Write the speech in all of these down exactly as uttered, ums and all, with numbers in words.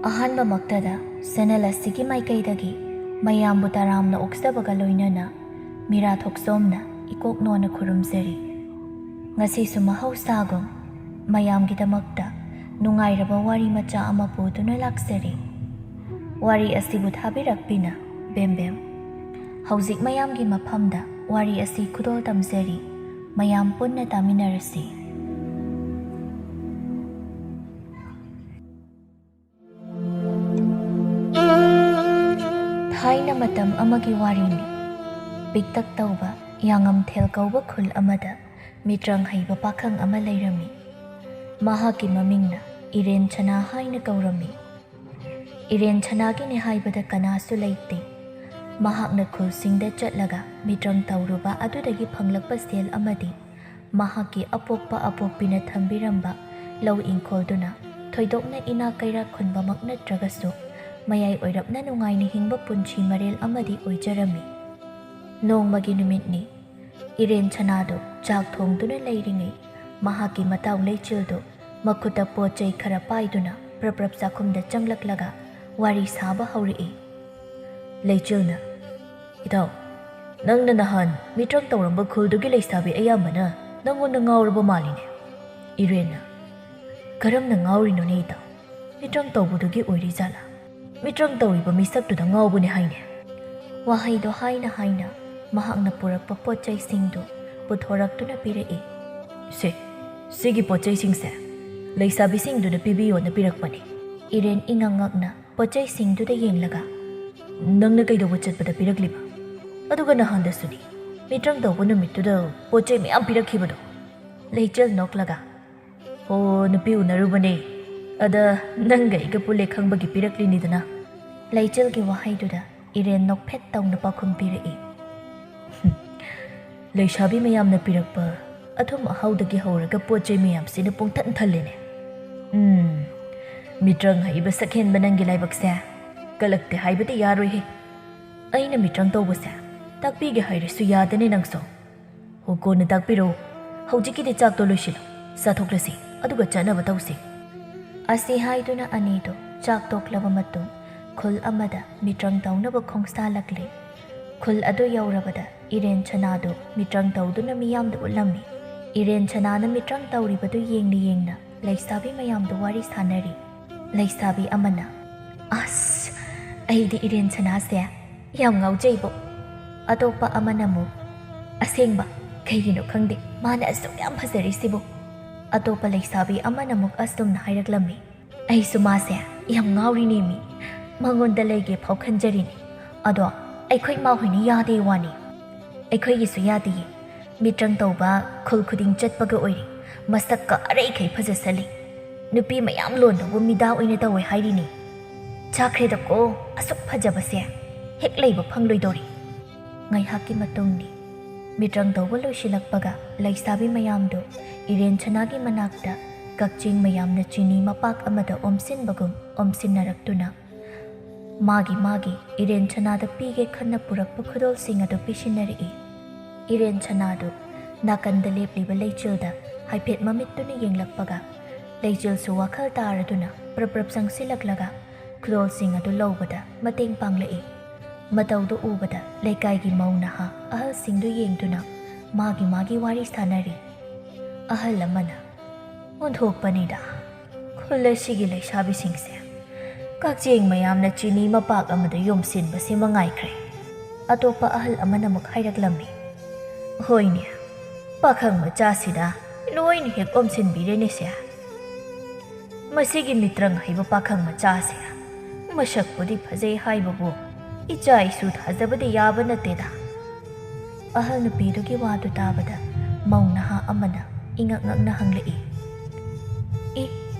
ꯑꯍꯥꯟꯕꯃꯛꯇꯗ channel ꯑꯁꯤꯒꯤ ꯃꯥꯏꯀꯩꯗꯒꯤ ꯃꯌꯥꯝꯕꯨ ꯇꯔꯥꯝꯅ ꯑꯣꯛꯆꯕꯒ ꯂꯣꯏꯅꯅ ꯃꯤꯔꯥ ꯊꯣꯛꯆꯣꯝꯅ ꯏꯀꯣꯛ ꯅꯣꯟꯅ ꯈꯨꯔꯨꯝꯖꯔꯤ꯫ ꯉꯁꯤꯁꯨ ꯃꯍꯧꯁꯥꯒꯨꯝ ꯃꯌꯥꯝꯒꯤꯗꯃꯛꯇ ꯅꯨꯡꯉꯥꯏꯔꯕ ꯋꯥꯔꯤ ꯃꯆꯥ ꯑꯃ ꯄꯨꯗꯨꯅ ꯂꯥꯛꯆꯔꯤ꯫ ꯋꯥꯔꯤ ꯑꯁꯤꯕꯨ ꯊꯥꯕꯤꯔꯛꯄꯤꯅ ꯕꯦꯝꯕꯦꯝ꯫ ꯍꯧꯖꯤꯛ ꯃꯌꯥꯝꯒꯤ ꯃꯐꯝꯗ ꯋꯥꯔꯤ ꯑꯁꯤ ꯈꯨꯗꯣꯜ ꯇꯝꯖꯔꯤ꯫ ꯃꯌꯥꯝ ꯄꯨꯟꯅ ꯇꯥꯃꯤꯟꯅꯔꯁꯤ꯫ ꯊꯥꯏꯅ ꯃꯇꯝ ꯑꯃꯒꯤ ꯋꯥꯔꯤꯅꯤ꯫ ꯄꯤꯛꯇꯛ ꯇꯧꯕ ꯌꯥꯉꯝꯊꯦꯜ ꯀꯧꯕ ꯈꯨꯜ ꯑꯃꯗ ꯃꯤꯇ꯭ꯔꯪ ꯍꯩꯕ ꯄꯥꯈꯪ ꯑꯃ ꯂꯩꯔꯝꯃꯤ꯫ ꯃꯍꯥꯛꯀꯤ ꯃꯃꯤꯡꯅ ꯏꯔꯦꯟ ꯁꯅꯥ ꯍꯥꯏꯅ ꯀꯧꯔꯝꯃꯤ꯫ ꯏꯔꯦꯟ ꯁꯅꯥꯒꯤꯅꯤ ꯍꯥꯏꯕꯗ ꯀꯅꯥꯁꯨ ꯂꯩꯇꯦ꯫ ꯃꯍꯥꯛꯅ ꯈꯨꯜꯁꯤꯡꯗ ꯆꯠꯂꯒ ꯃꯤꯇ꯭ꯔꯪ ꯇꯧꯔꯨꯕ ꯑꯗꯨꯗꯒꯤ ꯐꯪꯂꯛꯄ ꯁꯦꯜ ꯑꯃꯗꯤ ꯃꯍꯥꯛꯀꯤ ꯑꯄꯣꯛꯄ ꯑꯄꯣꯛꯄꯤꯅ ꯊꯝꯕꯤꯔꯝꯕ ꯂꯧ ꯏꯪꯈꯣꯜꯗꯨꯅ ꯊꯣꯏꯗꯣꯛꯅ ꯏꯅꯥꯛ ꯀꯩꯔꯥꯛ ꯈꯨꯟꯕꯃꯛ ꯅꯠꯇ꯭ꯔꯒꯁꯨ ꯃꯌꯥꯏ ꯑꯣꯏꯔꯞꯅ ꯅꯨꯡꯉꯥꯏꯅ ꯍꯤꯡꯕ ꯄꯨꯟꯁꯤ ꯃꯔꯦꯜ ꯑꯃꯗꯤ ꯑꯣꯏꯖꯔꯝꯃꯤ꯫ ꯅꯣꯡꯃꯒꯤ ꯅꯨꯃꯤꯠꯅꯤ꯫ ꯏꯔꯦꯟ ꯁꯅꯥꯗꯨ ꯆꯥꯛ ꯊꯣꯡꯗꯨꯅ ꯂꯩꯔꯤꯉꯩ ꯃꯍꯥꯛꯀꯤ ꯃꯇꯥꯎ ꯂꯩꯆꯤꯜꯗꯨ ꯃꯈꯨꯠꯇ ꯄꯣꯠ ꯆꯩ ꯈꯔ ꯄꯥꯏꯗꯨꯅ ꯄ꯭ꯔꯞ ꯄ꯭ꯔꯞ ꯆꯥꯛꯈꯨꯝꯗ ꯆꯪꯂꯛꯂꯒ ꯋꯥꯔꯤ ꯁꯥꯕ ꯍꯧꯔꯛꯏ꯫ ꯂꯩꯆꯤꯜꯅ, "ꯏꯇꯥꯎ, ꯅꯪꯅ ꯅꯍꯥꯟ ꯃꯤꯇ꯭ꯔꯪ ꯇꯧꯔꯝꯕ ꯈꯨꯜꯗꯨꯒꯤ ꯂꯩꯁꯥꯕꯤ ꯑꯌꯥꯝꯕꯅ ꯅꯪꯉꯣꯟꯗ ꯉꯥꯎꯔꯕ ꯃꯥꯜꯂꯤꯅꯦ?" ꯏꯔꯦꯟꯅ, "ꯀꯔꯝꯅ ꯉꯥꯎꯔꯤꯅꯣꯅꯦ ꯏꯇꯥꯎ? ꯃꯤꯇ꯭ꯔꯪ ꯇꯧꯕꯗꯨꯒꯤ ꯑꯣꯏꯔꯤ ꯖꯥꯠꯂꯥ? ꯃꯤꯇ꯭ꯔꯪ ꯇꯧꯔꯤꯕ ꯃꯤꯁꯛꯇꯨꯗ ꯉꯥꯎꯕꯅꯦ ꯍꯥꯏꯅꯦ?" ꯋꯥꯍꯩꯗꯣ ꯍꯥꯏꯅ ꯍꯥꯏꯅ ꯃꯍꯥꯛꯅ ꯄꯨꯔꯛꯄ ꯄꯣꯠ ꯆꯩꯁꯤꯡꯗꯨ ꯄꯨꯊꯣꯔꯛꯇꯨꯅ ꯄꯤꯔꯛꯏ꯫ "ꯁꯦ, ꯁꯤꯒꯤ ꯄꯣꯠ ꯆꯩꯁꯤꯡꯁꯦ ꯂꯩꯁꯥꯕꯤꯁꯤꯡꯗꯨꯗ ꯄꯤꯕꯤꯌꯣꯅ ꯄꯤꯔꯛꯄꯅꯤ꯫" ꯏꯔꯦꯟ ꯏꯉꯛ ꯉꯛꯅ ꯄꯣꯠ ꯆꯩꯁꯤꯡꯗꯨꯗ ꯌꯦꯡꯂꯒ, "ꯅꯪꯅ ꯀꯩꯗꯧꯕ ꯆꯠꯄꯗ ꯄꯤꯔꯛꯂꯤꯕ? ꯑꯗꯨꯒ ꯅꯍꯥꯟꯗꯁꯨꯅꯤ, ꯃꯤꯇ꯭ꯔꯪ ꯇꯧꯕ ꯅꯨꯃꯤꯠꯇꯨꯗ ꯄꯣꯠ ꯆꯩ ꯃꯌꯥꯝ ꯄꯤꯔꯛꯈꯤꯕꯗꯣ?" ꯂꯩꯆꯤꯜ ꯅꯣꯛꯂꯒ, "ꯑꯣ, ꯅꯨꯄꯤ ꯎꯅꯔꯨꯕꯅꯦ꯫ ꯑꯗ ꯅꯪꯒ ꯑꯩꯒ ꯄꯨꯜꯂꯦ ꯈꯪꯕꯒꯤ ꯄꯤꯔꯛꯂꯤꯅꯤꯗꯅ꯫" ꯂꯩꯆꯤꯜꯒꯤ ꯋꯥꯍꯩꯗꯨꯗ ꯏꯔꯦꯟ ꯅꯣꯛꯐꯦꯠ ꯇꯧꯅ ꯄꯥꯎꯈꯨꯝ ꯄꯤꯔꯛꯏ꯫ "ꯂꯩꯁꯥꯕꯤ ꯃꯌꯥꯝꯅ ꯄꯤꯔꯛꯄ ꯑꯊꯨꯝ ꯑꯍꯥꯎꯗꯒꯤ ꯍꯧꯔꯒ ꯄꯣꯠ ꯆꯩ ꯃꯌꯥꯝꯁꯤꯅ ꯄꯨꯡꯊꯟ ꯊꯜꯂꯦꯅꯦ꯫ ꯎꯝ, ꯃꯤꯇ꯭ꯔꯪ ꯍꯩꯕ ꯁꯛꯍꯦꯟꯕ ꯅꯪꯒꯤ ꯂꯥꯏꯕꯛꯁꯦ ꯀꯂꯛꯇꯦ ꯍꯥꯏꯕꯗꯤ ꯌꯥꯔꯣꯏꯍꯦ꯫ ꯑꯩꯅ ꯃꯤꯇ꯭ꯔꯪ ꯇꯧꯕꯁꯦ "ꯇꯥꯛꯄꯤꯒꯦ ꯍꯥꯏꯔꯁꯨ ꯌꯥꯗꯦꯅꯦ ꯅꯪꯁꯨ꯫ ꯍꯣ, ꯀꯣꯟꯅ ꯇꯥꯛꯄꯤꯔꯣ꯫ ꯍꯧꯖꯤꯛꯀꯤꯗꯤ ꯆꯥꯛꯇꯣ ꯂꯣꯏꯁꯤꯜꯂꯣ, ꯆꯥꯊꯣꯛꯂꯁꯤ, ꯑꯗꯨꯒ ꯆꯠꯅꯕ ꯇꯧꯁꯤ"꯫ ꯑꯁꯤ ꯍꯥꯏꯗꯨꯅ ꯑꯅꯤꯗꯣ ꯆꯥꯛ ꯇꯣꯛꯂꯕ ꯃꯇꯨꯡ ꯈꯨꯜ ꯑꯃꯗ ꯃꯤꯇ꯭ꯔꯪ ꯇꯧꯅꯕ ꯈꯣꯡꯁꯥꯜꯂꯛꯂꯦ꯫ ꯈꯨꯜ ꯑꯗꯨ ꯌꯧꯔꯕꯗ ꯏꯔꯦꯟ ꯁꯅꯥꯗꯨ ꯃꯤꯇ꯭ꯔꯪ ꯇꯧꯗꯨꯅ ꯃꯤꯌꯥꯝꯗ ꯎꯠꯂꯝꯃꯤ꯫ ꯏꯔꯦꯟ ꯁꯅꯥꯅ ꯃꯤꯇ꯭ꯔꯪ ꯇꯧꯔꯤꯕꯗꯨ ꯌꯦꯡꯅ ꯌꯦꯡꯅ ꯂꯩꯁꯥꯕꯤ ꯃꯌꯥꯝꯗꯨ ꯋꯥꯔꯤ ꯁꯥꯟꯅꯔꯤ꯫ ꯂꯩꯁꯥꯕꯤ ꯑꯃꯅ, "ꯑꯁ, ꯑꯩꯗꯤ ꯏꯔꯦꯟ ꯁꯅꯥꯁꯦ ꯌꯥꯝ ꯉꯥꯎꯖꯩꯕꯣ"꯫ ꯑꯇꯣꯞꯄ ꯑꯃꯅ ꯑꯃꯨꯛ, "ꯑꯁꯦꯡꯕ, ꯀꯩꯒꯤꯅꯣ ꯈꯪꯗꯦ, ꯃꯥꯅ ꯑꯁꯨꯛ ꯌꯥꯝ ꯐꯖꯔꯤꯁꯤꯕꯣ"꯫ ꯑꯇꯣꯞꯄ ꯂꯩꯁꯥꯕꯤ ꯑꯃꯅ ꯑꯃꯨꯛ ꯑꯁꯨꯝꯅ ꯍꯥꯏꯔꯛꯂꯝꯃꯤ, "ꯑꯩꯁꯨ ꯃꯥꯁꯦ ꯌꯥꯝ ꯉꯥꯎꯔꯤꯅꯦꯃꯤ, ꯃꯉꯣꯟꯗ ꯂꯩꯒꯦ ꯐꯥꯎ ꯈꯟꯖꯔꯤꯅꯤ꯫ ꯑꯗꯣ ꯑꯩꯈꯣꯏ ꯏꯃꯥ ꯍꯣꯏꯅ ꯌꯥꯗꯦ ꯋꯥꯅꯤ꯫ ꯑꯩꯈꯣꯏꯒꯤꯁꯨ ꯌꯥꯗꯦꯌꯦ꯫ ꯃꯤꯇ꯭ꯔꯪ ꯇꯧꯕ ꯈꯨꯜ ꯈꯨꯗꯤꯡ ꯆꯠꯄꯒ ꯑꯣꯏꯔꯦ, ꯃꯁꯛꯀ ꯑꯔꯩꯈꯩ ꯐꯖꯁꯜꯂꯤ꯫ ꯅꯨꯄꯤ ꯃꯌꯥꯝ ꯂꯣꯟꯗꯧꯕ ꯃꯤꯗꯥ ꯑꯣꯏꯅ ꯇꯧꯋꯦ ꯍꯥꯏꯔꯤꯅꯤ꯫ ꯆꯥꯈ꯭ꯔꯦꯗꯀꯣ, ꯑꯁꯨꯛ ꯐꯖꯕꯁꯦ ꯍꯦꯛ ꯂꯩꯕ ꯐꯪꯂꯣꯏꯗꯧꯔꯤ"꯫ ꯉꯥꯏꯍꯥꯛꯀꯤ ꯃꯇꯨꯡꯗꯤ ꯃꯤꯇ꯭ꯔꯪ ꯇꯧꯕ ꯂꯣꯏꯁꯤꯜꯂꯛꯄꯒ ꯂꯩꯁꯥꯕꯤ ꯃꯌꯥꯝꯗꯨ ꯏꯔꯦꯟ ꯁꯅꯥꯒꯤ ꯃꯅꯥꯛꯇ ꯀꯛꯆꯦꯡ ꯃꯌꯥꯝꯅ ꯆꯤꯅꯤ ꯃꯄꯥꯛ ꯑꯃꯗ ꯑꯣꯝꯁꯤꯟꯕꯒꯨꯝ ꯑꯣꯝꯁꯤꯟꯅꯔꯛꯇꯨꯅ ꯃꯥꯒꯤ ꯃꯥꯒꯤ ꯏꯔꯦꯟ ꯁꯅꯥꯗ ꯄꯤꯒꯦ ꯈꯟꯅ ꯄꯨꯔꯛꯄ ꯈꯨꯗꯣꯜꯁꯤꯡ ꯑꯗꯨ ꯄꯤꯁꯤꯟꯅꯔꯛꯏ꯫ ꯏꯔꯦꯟ ꯁꯅꯥꯗꯨ ꯅꯥꯀꯟꯗ ꯂꯦꯞꯂꯤꯕ ꯂꯩꯆꯤꯜꯗ ꯍꯥꯏꯐꯦꯠ ꯃꯃꯤꯠꯇꯨꯅ ꯌꯦꯡꯂꯛꯄꯒ ꯂꯩꯆꯤꯜꯁꯨ ꯋꯥꯈꯜ ꯇꯥꯔꯗꯨꯅ ꯄ꯭ꯔꯞ ꯄ꯭ꯔꯞ ꯆꯪꯁꯤꯜꯂꯛꯂꯒ ꯈꯨꯗꯣꯜꯁꯤꯡ ꯑꯗꯨ ꯂꯧꯕꯗ ꯃꯇꯦꯡ ꯄꯥꯡꯂꯛꯏ꯫ ꯃꯇꯧꯗꯨ ꯎꯕꯗ ꯂꯩꯀꯥꯏꯒꯤ ꯃꯧ ꯅꯍꯥ ꯑꯍꯜꯁꯤꯡꯗꯨ ꯌꯦꯡꯗꯨꯅ ꯃꯥꯒꯤ ꯃꯥꯒꯤ ꯋꯥꯔꯤ ꯁꯥꯟꯅꯔꯤ꯫ ꯑꯍꯜ ꯑꯃꯅ, "ꯑꯣꯟꯊꯣꯛꯄꯅꯤꯗ, ꯈꯨꯜ ꯑꯁꯤꯒꯤ ꯂꯩꯁꯥꯕꯤꯁꯤꯡꯁꯦ ꯀꯛꯆꯦꯡ ꯃꯌꯥꯝꯅ ꯆꯤꯅꯤ ꯃꯄꯥꯛ ꯑꯃꯗ ꯌꯣꯝꯁꯤꯟꯕꯁꯤ ꯃꯉꯥꯏꯈ꯭ꯔꯦ"꯫ ꯑꯇꯣꯞꯄ ꯑꯍꯜ ꯑꯃꯅ ꯑꯃꯨꯛ ꯍꯥꯏꯔꯛꯂꯝꯃꯤ, "ꯍꯣꯏꯅꯦ, ꯄꯥꯈꯪ ꯃꯆꯥꯁꯤꯗ ꯂꯣꯏꯅ ꯍꯦꯛ ꯑꯣꯝꯁꯤꯟꯕꯤꯔꯦꯅꯦꯁꯦ꯫ ꯃꯁꯤꯒꯤ ꯃꯤꯇ꯭ꯔꯪ ꯍꯩꯕ ꯄꯥꯈꯪ ꯃꯆꯥꯁꯦ ꯃꯁꯛꯄꯨꯗꯤ ꯐꯖꯩ ꯍꯥꯏꯕꯕꯨ ꯏꯆꯥ ꯏꯁꯨ ꯊꯥꯖꯕꯗꯤ ꯌꯥꯕ ꯅꯠꯇꯦꯗ"꯫ ꯑꯍꯜ ꯅꯨꯄꯤꯗꯨꯒꯤ ꯋꯥꯗꯨ ꯇꯥꯕꯗ ꯃꯧ ꯅꯍꯥ ꯑꯃꯅ ꯏꯉꯛ ꯉꯛꯅ ꯍꯪꯂꯛꯏ, "ꯏ,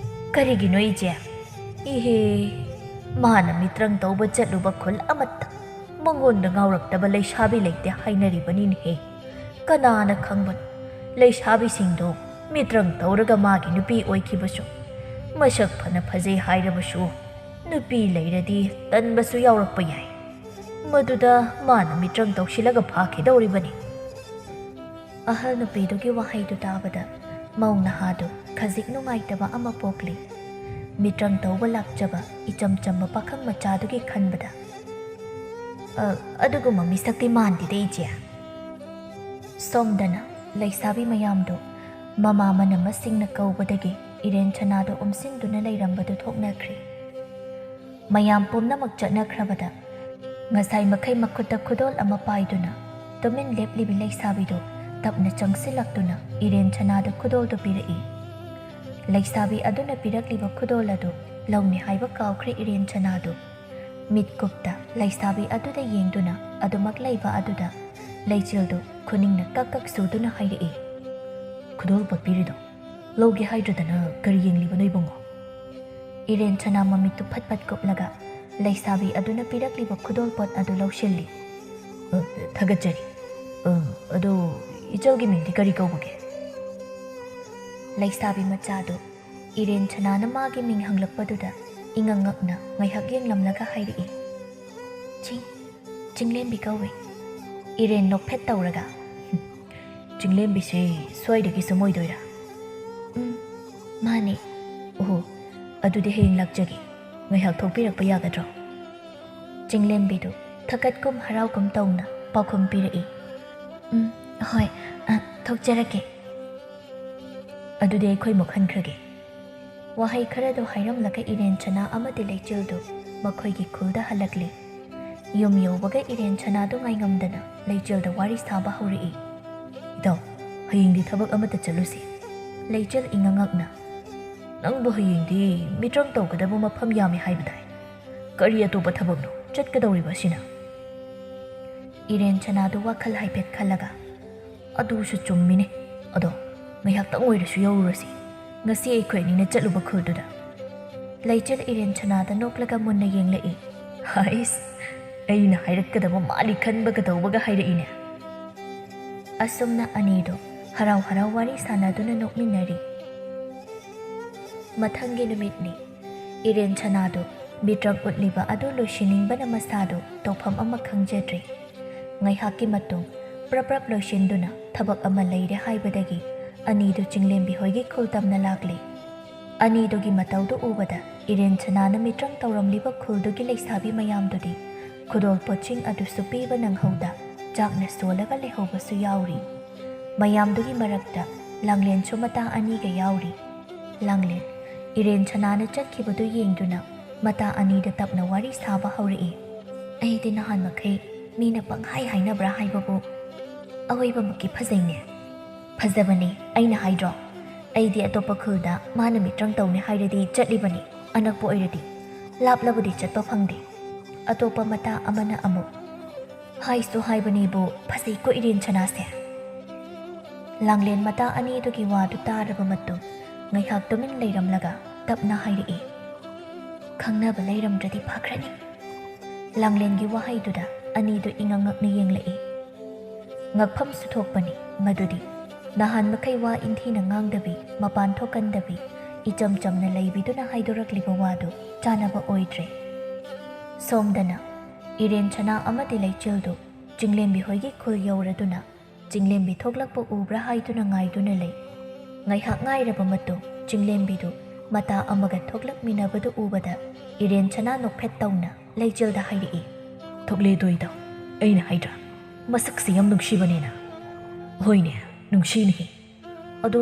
ꯀꯔꯤꯒꯤꯅꯣ ꯏꯆꯦ? ꯏꯍꯦ, ꯃꯥꯅ ꯃꯤꯇ꯭ꯔꯪ ꯇꯧꯕ ꯆꯠꯂꯨꯕ ꯈꯨꯜ ꯑꯃꯠꯇ ꯃꯉꯣꯟꯗ ꯉꯥꯎꯔꯛꯇꯕ ꯂꯩꯁꯥꯕꯤ ꯂꯩꯇꯦ ꯍꯥꯏꯅꯔꯤꯕꯅꯤꯅꯦꯍꯦ꯫ ꯀꯅꯥꯅ ꯈꯪꯕꯅꯣ, ꯂꯩꯁꯥꯕꯤꯁꯤꯡꯗꯣ ꯃꯤꯇ꯭ꯔꯪ ꯇꯧꯔꯒ ꯃꯥꯒꯤ ꯅꯨꯄꯤ ꯑꯣꯏꯈꯤꯕꯁꯨ꯫ ꯃꯁꯛ ꯐꯅ ꯐꯖꯩ ꯍꯥꯏꯔꯕꯁꯨ ꯅꯨꯄꯤ ꯂꯩꯔꯗꯤ ꯇꯟꯕꯁꯨ ꯌꯥꯎꯔꯛꯄ ꯌꯥꯏ"꯫ ꯃꯗꯨꯗ ꯃꯥꯅ ꯃꯤꯇ꯭ꯔꯪ ꯇꯧꯁꯤꯜꯂꯒ ꯐꯥꯈꯤꯗꯧꯔꯤꯕꯅꯤ꯫ ꯑꯍꯜ ꯅꯨꯄꯤꯗꯨꯒꯤ ꯋꯥꯍꯩꯗꯨ ꯇꯥꯕꯗ ꯃꯧ ꯅꯍꯥꯗꯨ ꯈꯖꯤꯛ ꯅꯨꯡꯉꯥꯏꯇꯕ ꯑꯃ ꯄꯣꯛꯂꯤ꯫ ꯃꯤꯇ꯭ꯔꯪ ꯇꯧꯕ ꯂꯥꯛꯆꯕ ꯏꯆꯝ ꯆꯝꯕ ꯄꯥꯈꯪ ꯃꯆꯥꯗꯨꯒꯤ ꯈꯟꯕꯗ, "ꯑ, ꯑꯗꯨꯒꯨꯝꯕ ꯃꯤꯁꯛꯇꯤ ꯃꯥꯟꯗꯦꯗ, ꯏꯆꯦ꯫" ꯁꯣꯝꯗꯅ ꯂꯩꯁꯥꯕꯤ ꯃꯌꯥꯝꯗꯨ ꯃꯃꯥ ꯃꯅꯝꯃꯁꯤꯡꯅ ꯀꯧꯕꯗꯒꯤ ꯏꯔꯦꯟ ꯁꯅꯥꯗꯨ ꯎꯝꯁꯤꯟꯗꯨꯅ ꯂꯩꯔꯝꯕꯗꯨ ꯊꯣꯛꯅꯈ꯭ꯔꯦ꯫ ꯃꯌꯥꯝ ꯄꯨꯝꯅꯃꯛ ꯆꯠꯅꯈ꯭ꯔꯕꯗ ꯉꯁꯥꯏ ꯃꯈꯩ ꯃꯈꯨꯠꯇ ꯈꯨꯗꯣꯜ ꯑꯃ ꯄꯥꯏꯗꯨꯅ ꯇꯨꯃꯤꯟ ꯂꯦꯞꯂꯤꯕꯤ ꯂꯩꯁꯥꯕꯤꯗꯨ ꯇꯞꯅ ꯆꯪꯁꯤꯜꯂꯛꯇꯨꯅ ꯏꯔꯦꯟ ꯁꯅꯥꯗ ꯈꯨꯗꯣꯜꯗꯨ ꯄꯤꯔꯛꯏ꯫ ꯂꯩꯁꯥꯕꯤ ꯑꯗꯨꯅ ꯄꯤꯔꯛꯂꯤꯕ ꯈꯨꯗꯣꯜ ꯑꯗꯨ ꯂꯧꯅꯤ ꯍꯥꯏꯕ ꯀꯥꯎꯈ꯭ꯔꯦ ꯏꯔꯦꯟ ꯁꯅꯥꯗꯨ꯫ ꯃꯤꯠꯀꯨꯞꯇ ꯂꯩꯁꯥꯕꯤ ꯑꯗꯨꯗ ꯌꯦꯡꯗꯨꯅ ꯑꯗꯨꯃꯛ ꯂꯩꯕ ꯑꯗꯨꯗ ꯂꯩꯆꯤꯜꯗꯨ ꯈꯨꯅꯤꯡꯅ ꯀꯛ ꯀꯛ ꯁꯨꯗꯨꯅ ꯍꯥꯏꯔꯛꯏ, "ꯈꯨꯗꯣꯜ ꯄꯣꯠ ꯄꯤꯔꯤꯗꯣ ꯂꯧꯒꯦ ꯍꯥꯏꯗ꯭ꯔꯗꯅ ꯀꯔꯤ ꯌꯦꯡꯂꯤꯕꯅꯣ ꯏꯕꯨꯡꯉꯣ?" ꯏꯔꯦꯟ ꯁꯅꯥ ꯃꯃꯤꯠꯇꯨ ꯐꯠ ꯐꯠ ꯀꯨꯞꯂꯒ ꯂꯩꯁꯥꯕꯤ ꯑꯗꯨꯅ ꯄꯤꯔꯛꯂꯤꯕ ꯈꯨꯗꯣꯜ ꯄꯣꯠ ꯑꯗꯨ ꯂꯧꯁꯤꯜꯂꯤ꯫ "ꯑ, ꯊꯥꯒꯠꯆꯔꯤ꯫ ꯑ, ꯑꯗꯣ ꯏꯆꯜꯒꯤ ꯃꯤꯡꯗꯤ ꯀꯔꯤ ꯀꯧꯕꯒꯦ?" ꯂꯩꯁꯥꯕꯤ ꯃꯆꯥꯗꯨ ꯏꯔꯦꯟ ꯁꯅꯥꯅ ꯃꯥꯒꯤ ꯃꯤꯡ ꯍꯪꯂꯛꯄꯗꯨꯗ ꯏꯉꯛ ꯉꯛꯅ ꯉꯥꯏꯍꯥꯛ ꯌꯦꯡꯂꯝꯂꯒ ꯍꯥꯏꯔꯛꯏ, "ꯆꯤꯡ, ꯆꯤꯡꯂꯦꯝꯕꯤ ꯀꯧꯏ꯫" ꯏꯔꯦꯟ ꯅꯣꯛꯐꯦꯠ ꯇꯧꯔꯒ, "ꯆꯤꯡꯂꯦꯝꯕꯤꯁꯦ ꯁ꯭ꯋꯥꯏꯗꯒꯤ ꯁꯨꯝ ꯑꯣꯏꯗꯣꯏꯔꯥ?" "ꯎꯝ, ꯃꯥꯅꯦ꯫" "ꯑꯣꯍꯣ, ꯑꯗꯨꯗꯤ ꯍꯌꯦꯡ ꯂꯥꯛꯆꯒꯦ꯫ ꯉꯥꯏꯍꯥꯛ ꯊꯣꯛꯄꯤꯔꯛꯄ ꯌꯥꯒꯗ꯭ꯔꯣ?" ꯆꯤꯡꯂꯦꯝꯕꯤꯗꯨ ꯊꯀꯠꯀꯨꯝ ꯍꯔꯥꯎꯒꯨꯝ ꯇꯧꯅ ꯄꯥꯎꯈꯨꯝ ꯄꯤꯔꯛꯏ, "ꯎꯝ, ꯍꯣꯏ, ꯑ, ꯊꯣꯛꯆꯔꯛꯀꯦ꯫ ꯑꯗꯨꯗꯤ ꯑꯩꯈꯣꯏ ꯑꯃꯨꯛ ꯍꯟꯈ꯭ꯔꯒꯦ꯫" ꯋꯥꯍꯩ ꯈꯔꯗꯨ ꯍꯥꯏꯔꯝꯂꯒ ꯏꯔꯦꯟ ꯁꯅꯥ ꯑꯃꯗꯤ ꯂꯩꯆꯤꯜꯗꯨ ꯃꯈꯣꯏꯒꯤ ꯈꯨꯜꯗ ꯍꯜꯂꯛꯂꯤ꯫ ꯌꯨꯝ ꯌꯧꯕꯒ ꯏꯔꯦꯟ ꯁꯅꯥꯗꯨ ꯉꯥꯏꯉꯝꯗꯅ ꯂꯩꯆꯤꯜꯗ ꯋꯥꯔꯤ ꯁꯥꯕ ꯍꯧꯔꯛꯏ꯫ "ꯏꯇꯥꯎ, ꯍꯌꯦꯡꯗꯤ ꯊꯕꯛ ꯑꯃꯠꯇ ꯆꯠꯂꯨꯁꯤ꯫" ꯂꯩꯆꯤꯜ ꯏꯉꯛ ꯉꯛꯅ, "ꯅꯪꯕꯨ ꯍꯌꯦꯡꯗꯤ ꯃꯤꯇ꯭ꯔꯪ ꯇꯧꯒꯗꯕ ꯃꯐꯝ ꯌꯥꯝꯃꯤ ꯍꯥꯏꯕꯗꯥꯏ? ꯀꯔꯤ ꯑꯇꯣꯞꯄ ꯊꯕꯛꯅꯣ ꯆꯠꯀꯗꯧꯔꯤꯕ ꯑꯁꯤꯅ?" ꯏꯔꯦꯟ ꯁꯅꯥꯗꯨ ꯋꯥꯈꯜ ꯍꯥꯏꯐꯦꯠ ꯈꯜꯂꯒ, "ꯑꯗꯨꯁꯨ ꯆꯨꯝꯃꯤꯅꯦ꯫ ꯑꯗꯣ ꯉꯥꯏꯍꯥꯛꯇꯪ ꯑꯣꯏꯔꯁꯨ ꯌꯧꯔꯨꯔꯁꯤ, ꯉꯁꯤ ꯑꯩꯈꯣꯏ ꯑꯅꯤꯅ ꯆꯠꯂꯨꯕ ꯈꯨꯜꯗꯨꯗ꯫" ꯂꯩꯆꯤꯜ ꯏꯔꯦꯟ ꯁꯅꯥꯗ ꯅꯣꯛꯂꯒ ꯃꯨꯟꯅ ꯌꯦꯡꯂꯛꯏ꯫ "ꯍꯥꯏꯁ, ꯑꯩꯅ ꯍꯥꯏꯔꯛꯀꯗꯕ ꯃꯥꯜꯂꯤ ꯈꯟꯕꯒ ꯇꯧꯕꯒ ꯍꯥꯏꯔꯛꯏꯅꯦ꯫" ꯑꯁꯨꯝꯅ ꯑꯅꯤꯗꯨ ꯍꯔꯥꯎ ꯍꯔꯥꯎ ꯋꯥꯔꯤ ꯁꯥꯟꯅꯗꯨꯅ ꯅꯣꯛꯃꯤꯟꯅꯔꯤ꯫ ꯃꯊꯪꯒꯤ ꯅꯨꯃꯤꯠꯅꯤ꯫ ꯏꯔꯦꯟ ꯁꯅꯥꯗꯨ ꯃꯤꯇ꯭ꯔꯪ ꯎꯠꯂꯤꯕ ꯑꯗꯨ ꯂꯣꯏꯁꯤꯟꯅꯤꯡꯕꯅ ꯃꯁꯥꯗꯨ ꯇꯧꯐꯝ ꯑꯃ ꯈꯪꯖꯗ꯭ꯔꯦ꯫ ꯉꯥꯏꯍꯥꯛꯀꯤ ꯃꯇꯨꯡ ꯄ꯭ꯔꯞ ꯄ꯭ꯔꯞ ꯂꯣꯏꯁꯤꯟꯗꯨꯅ ꯊꯕꯛ ꯑꯃ ꯂꯩꯔꯦ ꯍꯥꯏꯕꯗꯒꯤ ꯑꯅꯤꯗꯨ ꯆꯤꯡꯂꯦꯝꯕꯤ ꯍꯣꯏꯒꯤ ꯈꯨꯜ ꯇꯝꯅ ꯂꯥꯛꯂꯦ꯫ ꯑꯅꯤꯗꯨꯒꯤ ꯃꯇꯧꯗꯨ ꯎꯕꯗ ꯏꯔꯦꯟ ꯁꯅꯥꯅ ꯃꯤꯇ꯭ꯔꯪ ꯇꯧꯔꯝꯂꯤꯕ ꯈꯨꯜꯗꯨꯒꯤ ꯂꯩꯁꯥꯕꯤ ꯃꯌꯥꯝꯗꯨꯗꯤ ꯈꯨꯗꯣꯜ ꯄꯣꯠꯁꯤꯡ ꯑꯗꯨꯁꯨ ꯄꯤꯕ ꯅꯪꯍꯧꯗ ꯆꯥꯛꯅ ꯁꯣꯜꯂꯒ ꯂꯩꯍꯧꯕꯁꯨ ꯌꯥꯎꯔꯤ꯫ ꯃꯌꯥꯝꯗꯨꯒꯤ ꯃꯔꯛꯇ ꯂꯥꯡꯂꯦꯟꯁꯨ ꯃꯇꯥ ꯑꯅꯤꯒ ꯌꯥꯎꯔꯤ꯫ ꯂꯥꯡꯂꯦꯟ, ꯏꯔꯦꯟ ꯁꯅꯥꯅ ꯆꯠꯈꯤꯕꯗꯨ ꯌꯦꯡꯗꯨꯅ ꯃꯇꯥ ꯑꯅꯤꯗ ꯇꯞꯅ ꯋꯥꯔꯤ ꯁꯥꯕ ꯍꯧꯔꯛꯏ꯫ "ꯑꯩꯗꯤ ꯅꯍꯥꯟ ꯃꯈꯩ ꯃꯤꯅ ꯄꯪꯍꯥꯏ ꯍꯥꯏꯅꯕ꯭ꯔꯥ ꯍꯥꯏꯕꯕꯨ ꯑꯋꯣꯏꯕꯃꯛꯀꯤ ꯐꯖꯩꯅꯦ꯫ ꯐꯖꯕꯅꯦ, ꯑꯩꯅ ꯍꯥꯏꯗ꯭ꯔꯣ? ꯑꯩꯗꯤ ꯑꯇꯣꯞꯄ ꯈꯨꯜꯗ ꯃꯥꯅ ꯃꯤꯇ꯭ꯔꯪ ꯇꯧꯅꯤ ꯍꯥꯏꯔꯗꯤ ꯆꯠꯂꯤꯕꯅꯤ, ꯑꯅꯛꯄ ꯑꯣꯏꯔꯗꯤ꯫ ꯂꯥꯞꯂꯕꯗꯤ ꯆꯠꯄ ꯐꯪꯗꯦ꯫" ꯑꯇꯣꯞꯄ ꯃꯇꯥ ꯑꯃꯅ ꯑꯃꯨꯛ, "ꯍꯥꯏꯁꯨ ꯍꯥꯏꯕꯅꯦꯕꯨ ꯐꯖꯩꯀꯣ ꯏꯔꯦꯟ ꯁꯅꯥꯁꯦ꯫" ꯂꯥꯡꯂꯦꯟ ꯃꯇꯥ ꯑꯅꯤꯗꯨꯒꯤ ꯋꯥꯗꯨ ꯇꯥꯔꯕ ꯃꯇꯨꯡ ꯉꯥꯏꯍꯥꯛ ꯇꯨꯃꯤꯟ ꯂꯩꯔꯝꯂꯒ ꯇꯞꯅ ꯍꯥꯏꯔꯛꯏ, "ꯈꯪꯅꯕ ꯂꯩꯔꯝꯗ꯭ꯔꯗꯤ ꯐꯈ꯭ꯔꯅꯤ꯫" ꯂꯥꯡꯂꯦꯟꯒꯤ ꯋꯥꯍꯩꯗꯨꯗ ꯑꯅꯤꯗꯨ ꯏꯉꯛ ꯉꯛꯅ ꯌꯦꯡꯂꯛꯏ꯫ ꯉꯛꯐꯝꯁꯨ ꯊꯣꯛꯄꯅꯤ ꯃꯗꯨꯗꯤ꯫ ꯅꯍꯥꯟ ꯃꯈꯩ ꯋꯥ ꯏꯟꯊꯤꯅ ꯉꯥꯡꯗꯕꯤ, ꯃꯄꯥꯟ ꯊꯣꯛꯀꯟꯗꯕꯤ, ꯏꯆꯝ ꯆꯝꯅ ꯂꯩꯕꯤꯗꯨꯅ ꯍꯥꯏꯗꯣꯔꯛꯂꯤꯕ ꯋꯥꯗꯨ ꯆꯥꯅꯕ ꯑꯣꯏꯗ꯭ꯔꯦ꯫ ꯁꯣꯝꯗꯅ ꯏꯔꯦꯟ ꯁꯅꯥ ꯑꯃꯗꯤ ꯂꯩꯆꯤꯜꯗꯨ ꯆꯤꯡꯂꯦꯝꯕꯤ ꯍꯣꯏꯒꯤ ꯈꯨꯜ ꯌꯧꯔꯗꯨꯅ ꯆꯤꯡꯂꯦꯝꯕꯤ ꯊꯣꯛꯂꯛꯄ ꯎꯕ꯭ꯔꯥ ꯍꯥꯏꯗꯨꯅ ꯉꯥꯏꯗꯨꯅ ꯂꯩ꯫ ꯉꯥꯏꯍꯥꯛ ꯉꯥꯏꯔꯕ ꯃꯇꯨꯡ ꯆꯤꯡꯂꯦꯝꯕꯤꯗꯨ ꯃꯇꯥ ꯑꯃꯒ ꯊꯣꯛꯂꯛꯃꯤꯟꯅꯕꯗꯨ ꯎꯕꯗ ꯏꯔꯦꯟ ꯁꯅꯥ ꯅꯣꯛꯐꯦꯠ ꯇꯧꯅ ꯂꯩꯆꯤꯜꯗ ꯍꯥꯏꯔꯛꯏ, "ꯊꯣꯛꯂꯦꯗꯣꯏꯗꯣ, ꯑꯩꯅ ꯍꯥꯏꯗ꯭ꯔꯥ? ꯃꯁꯛꯁꯤ ꯌꯥꯝ ꯅꯨꯡꯁꯤꯕꯅꯦꯅ꯫" "ꯍꯣꯏꯅꯦ, ꯅꯨꯡꯁꯤꯅꯦꯍꯦ꯫ ꯑꯗꯣ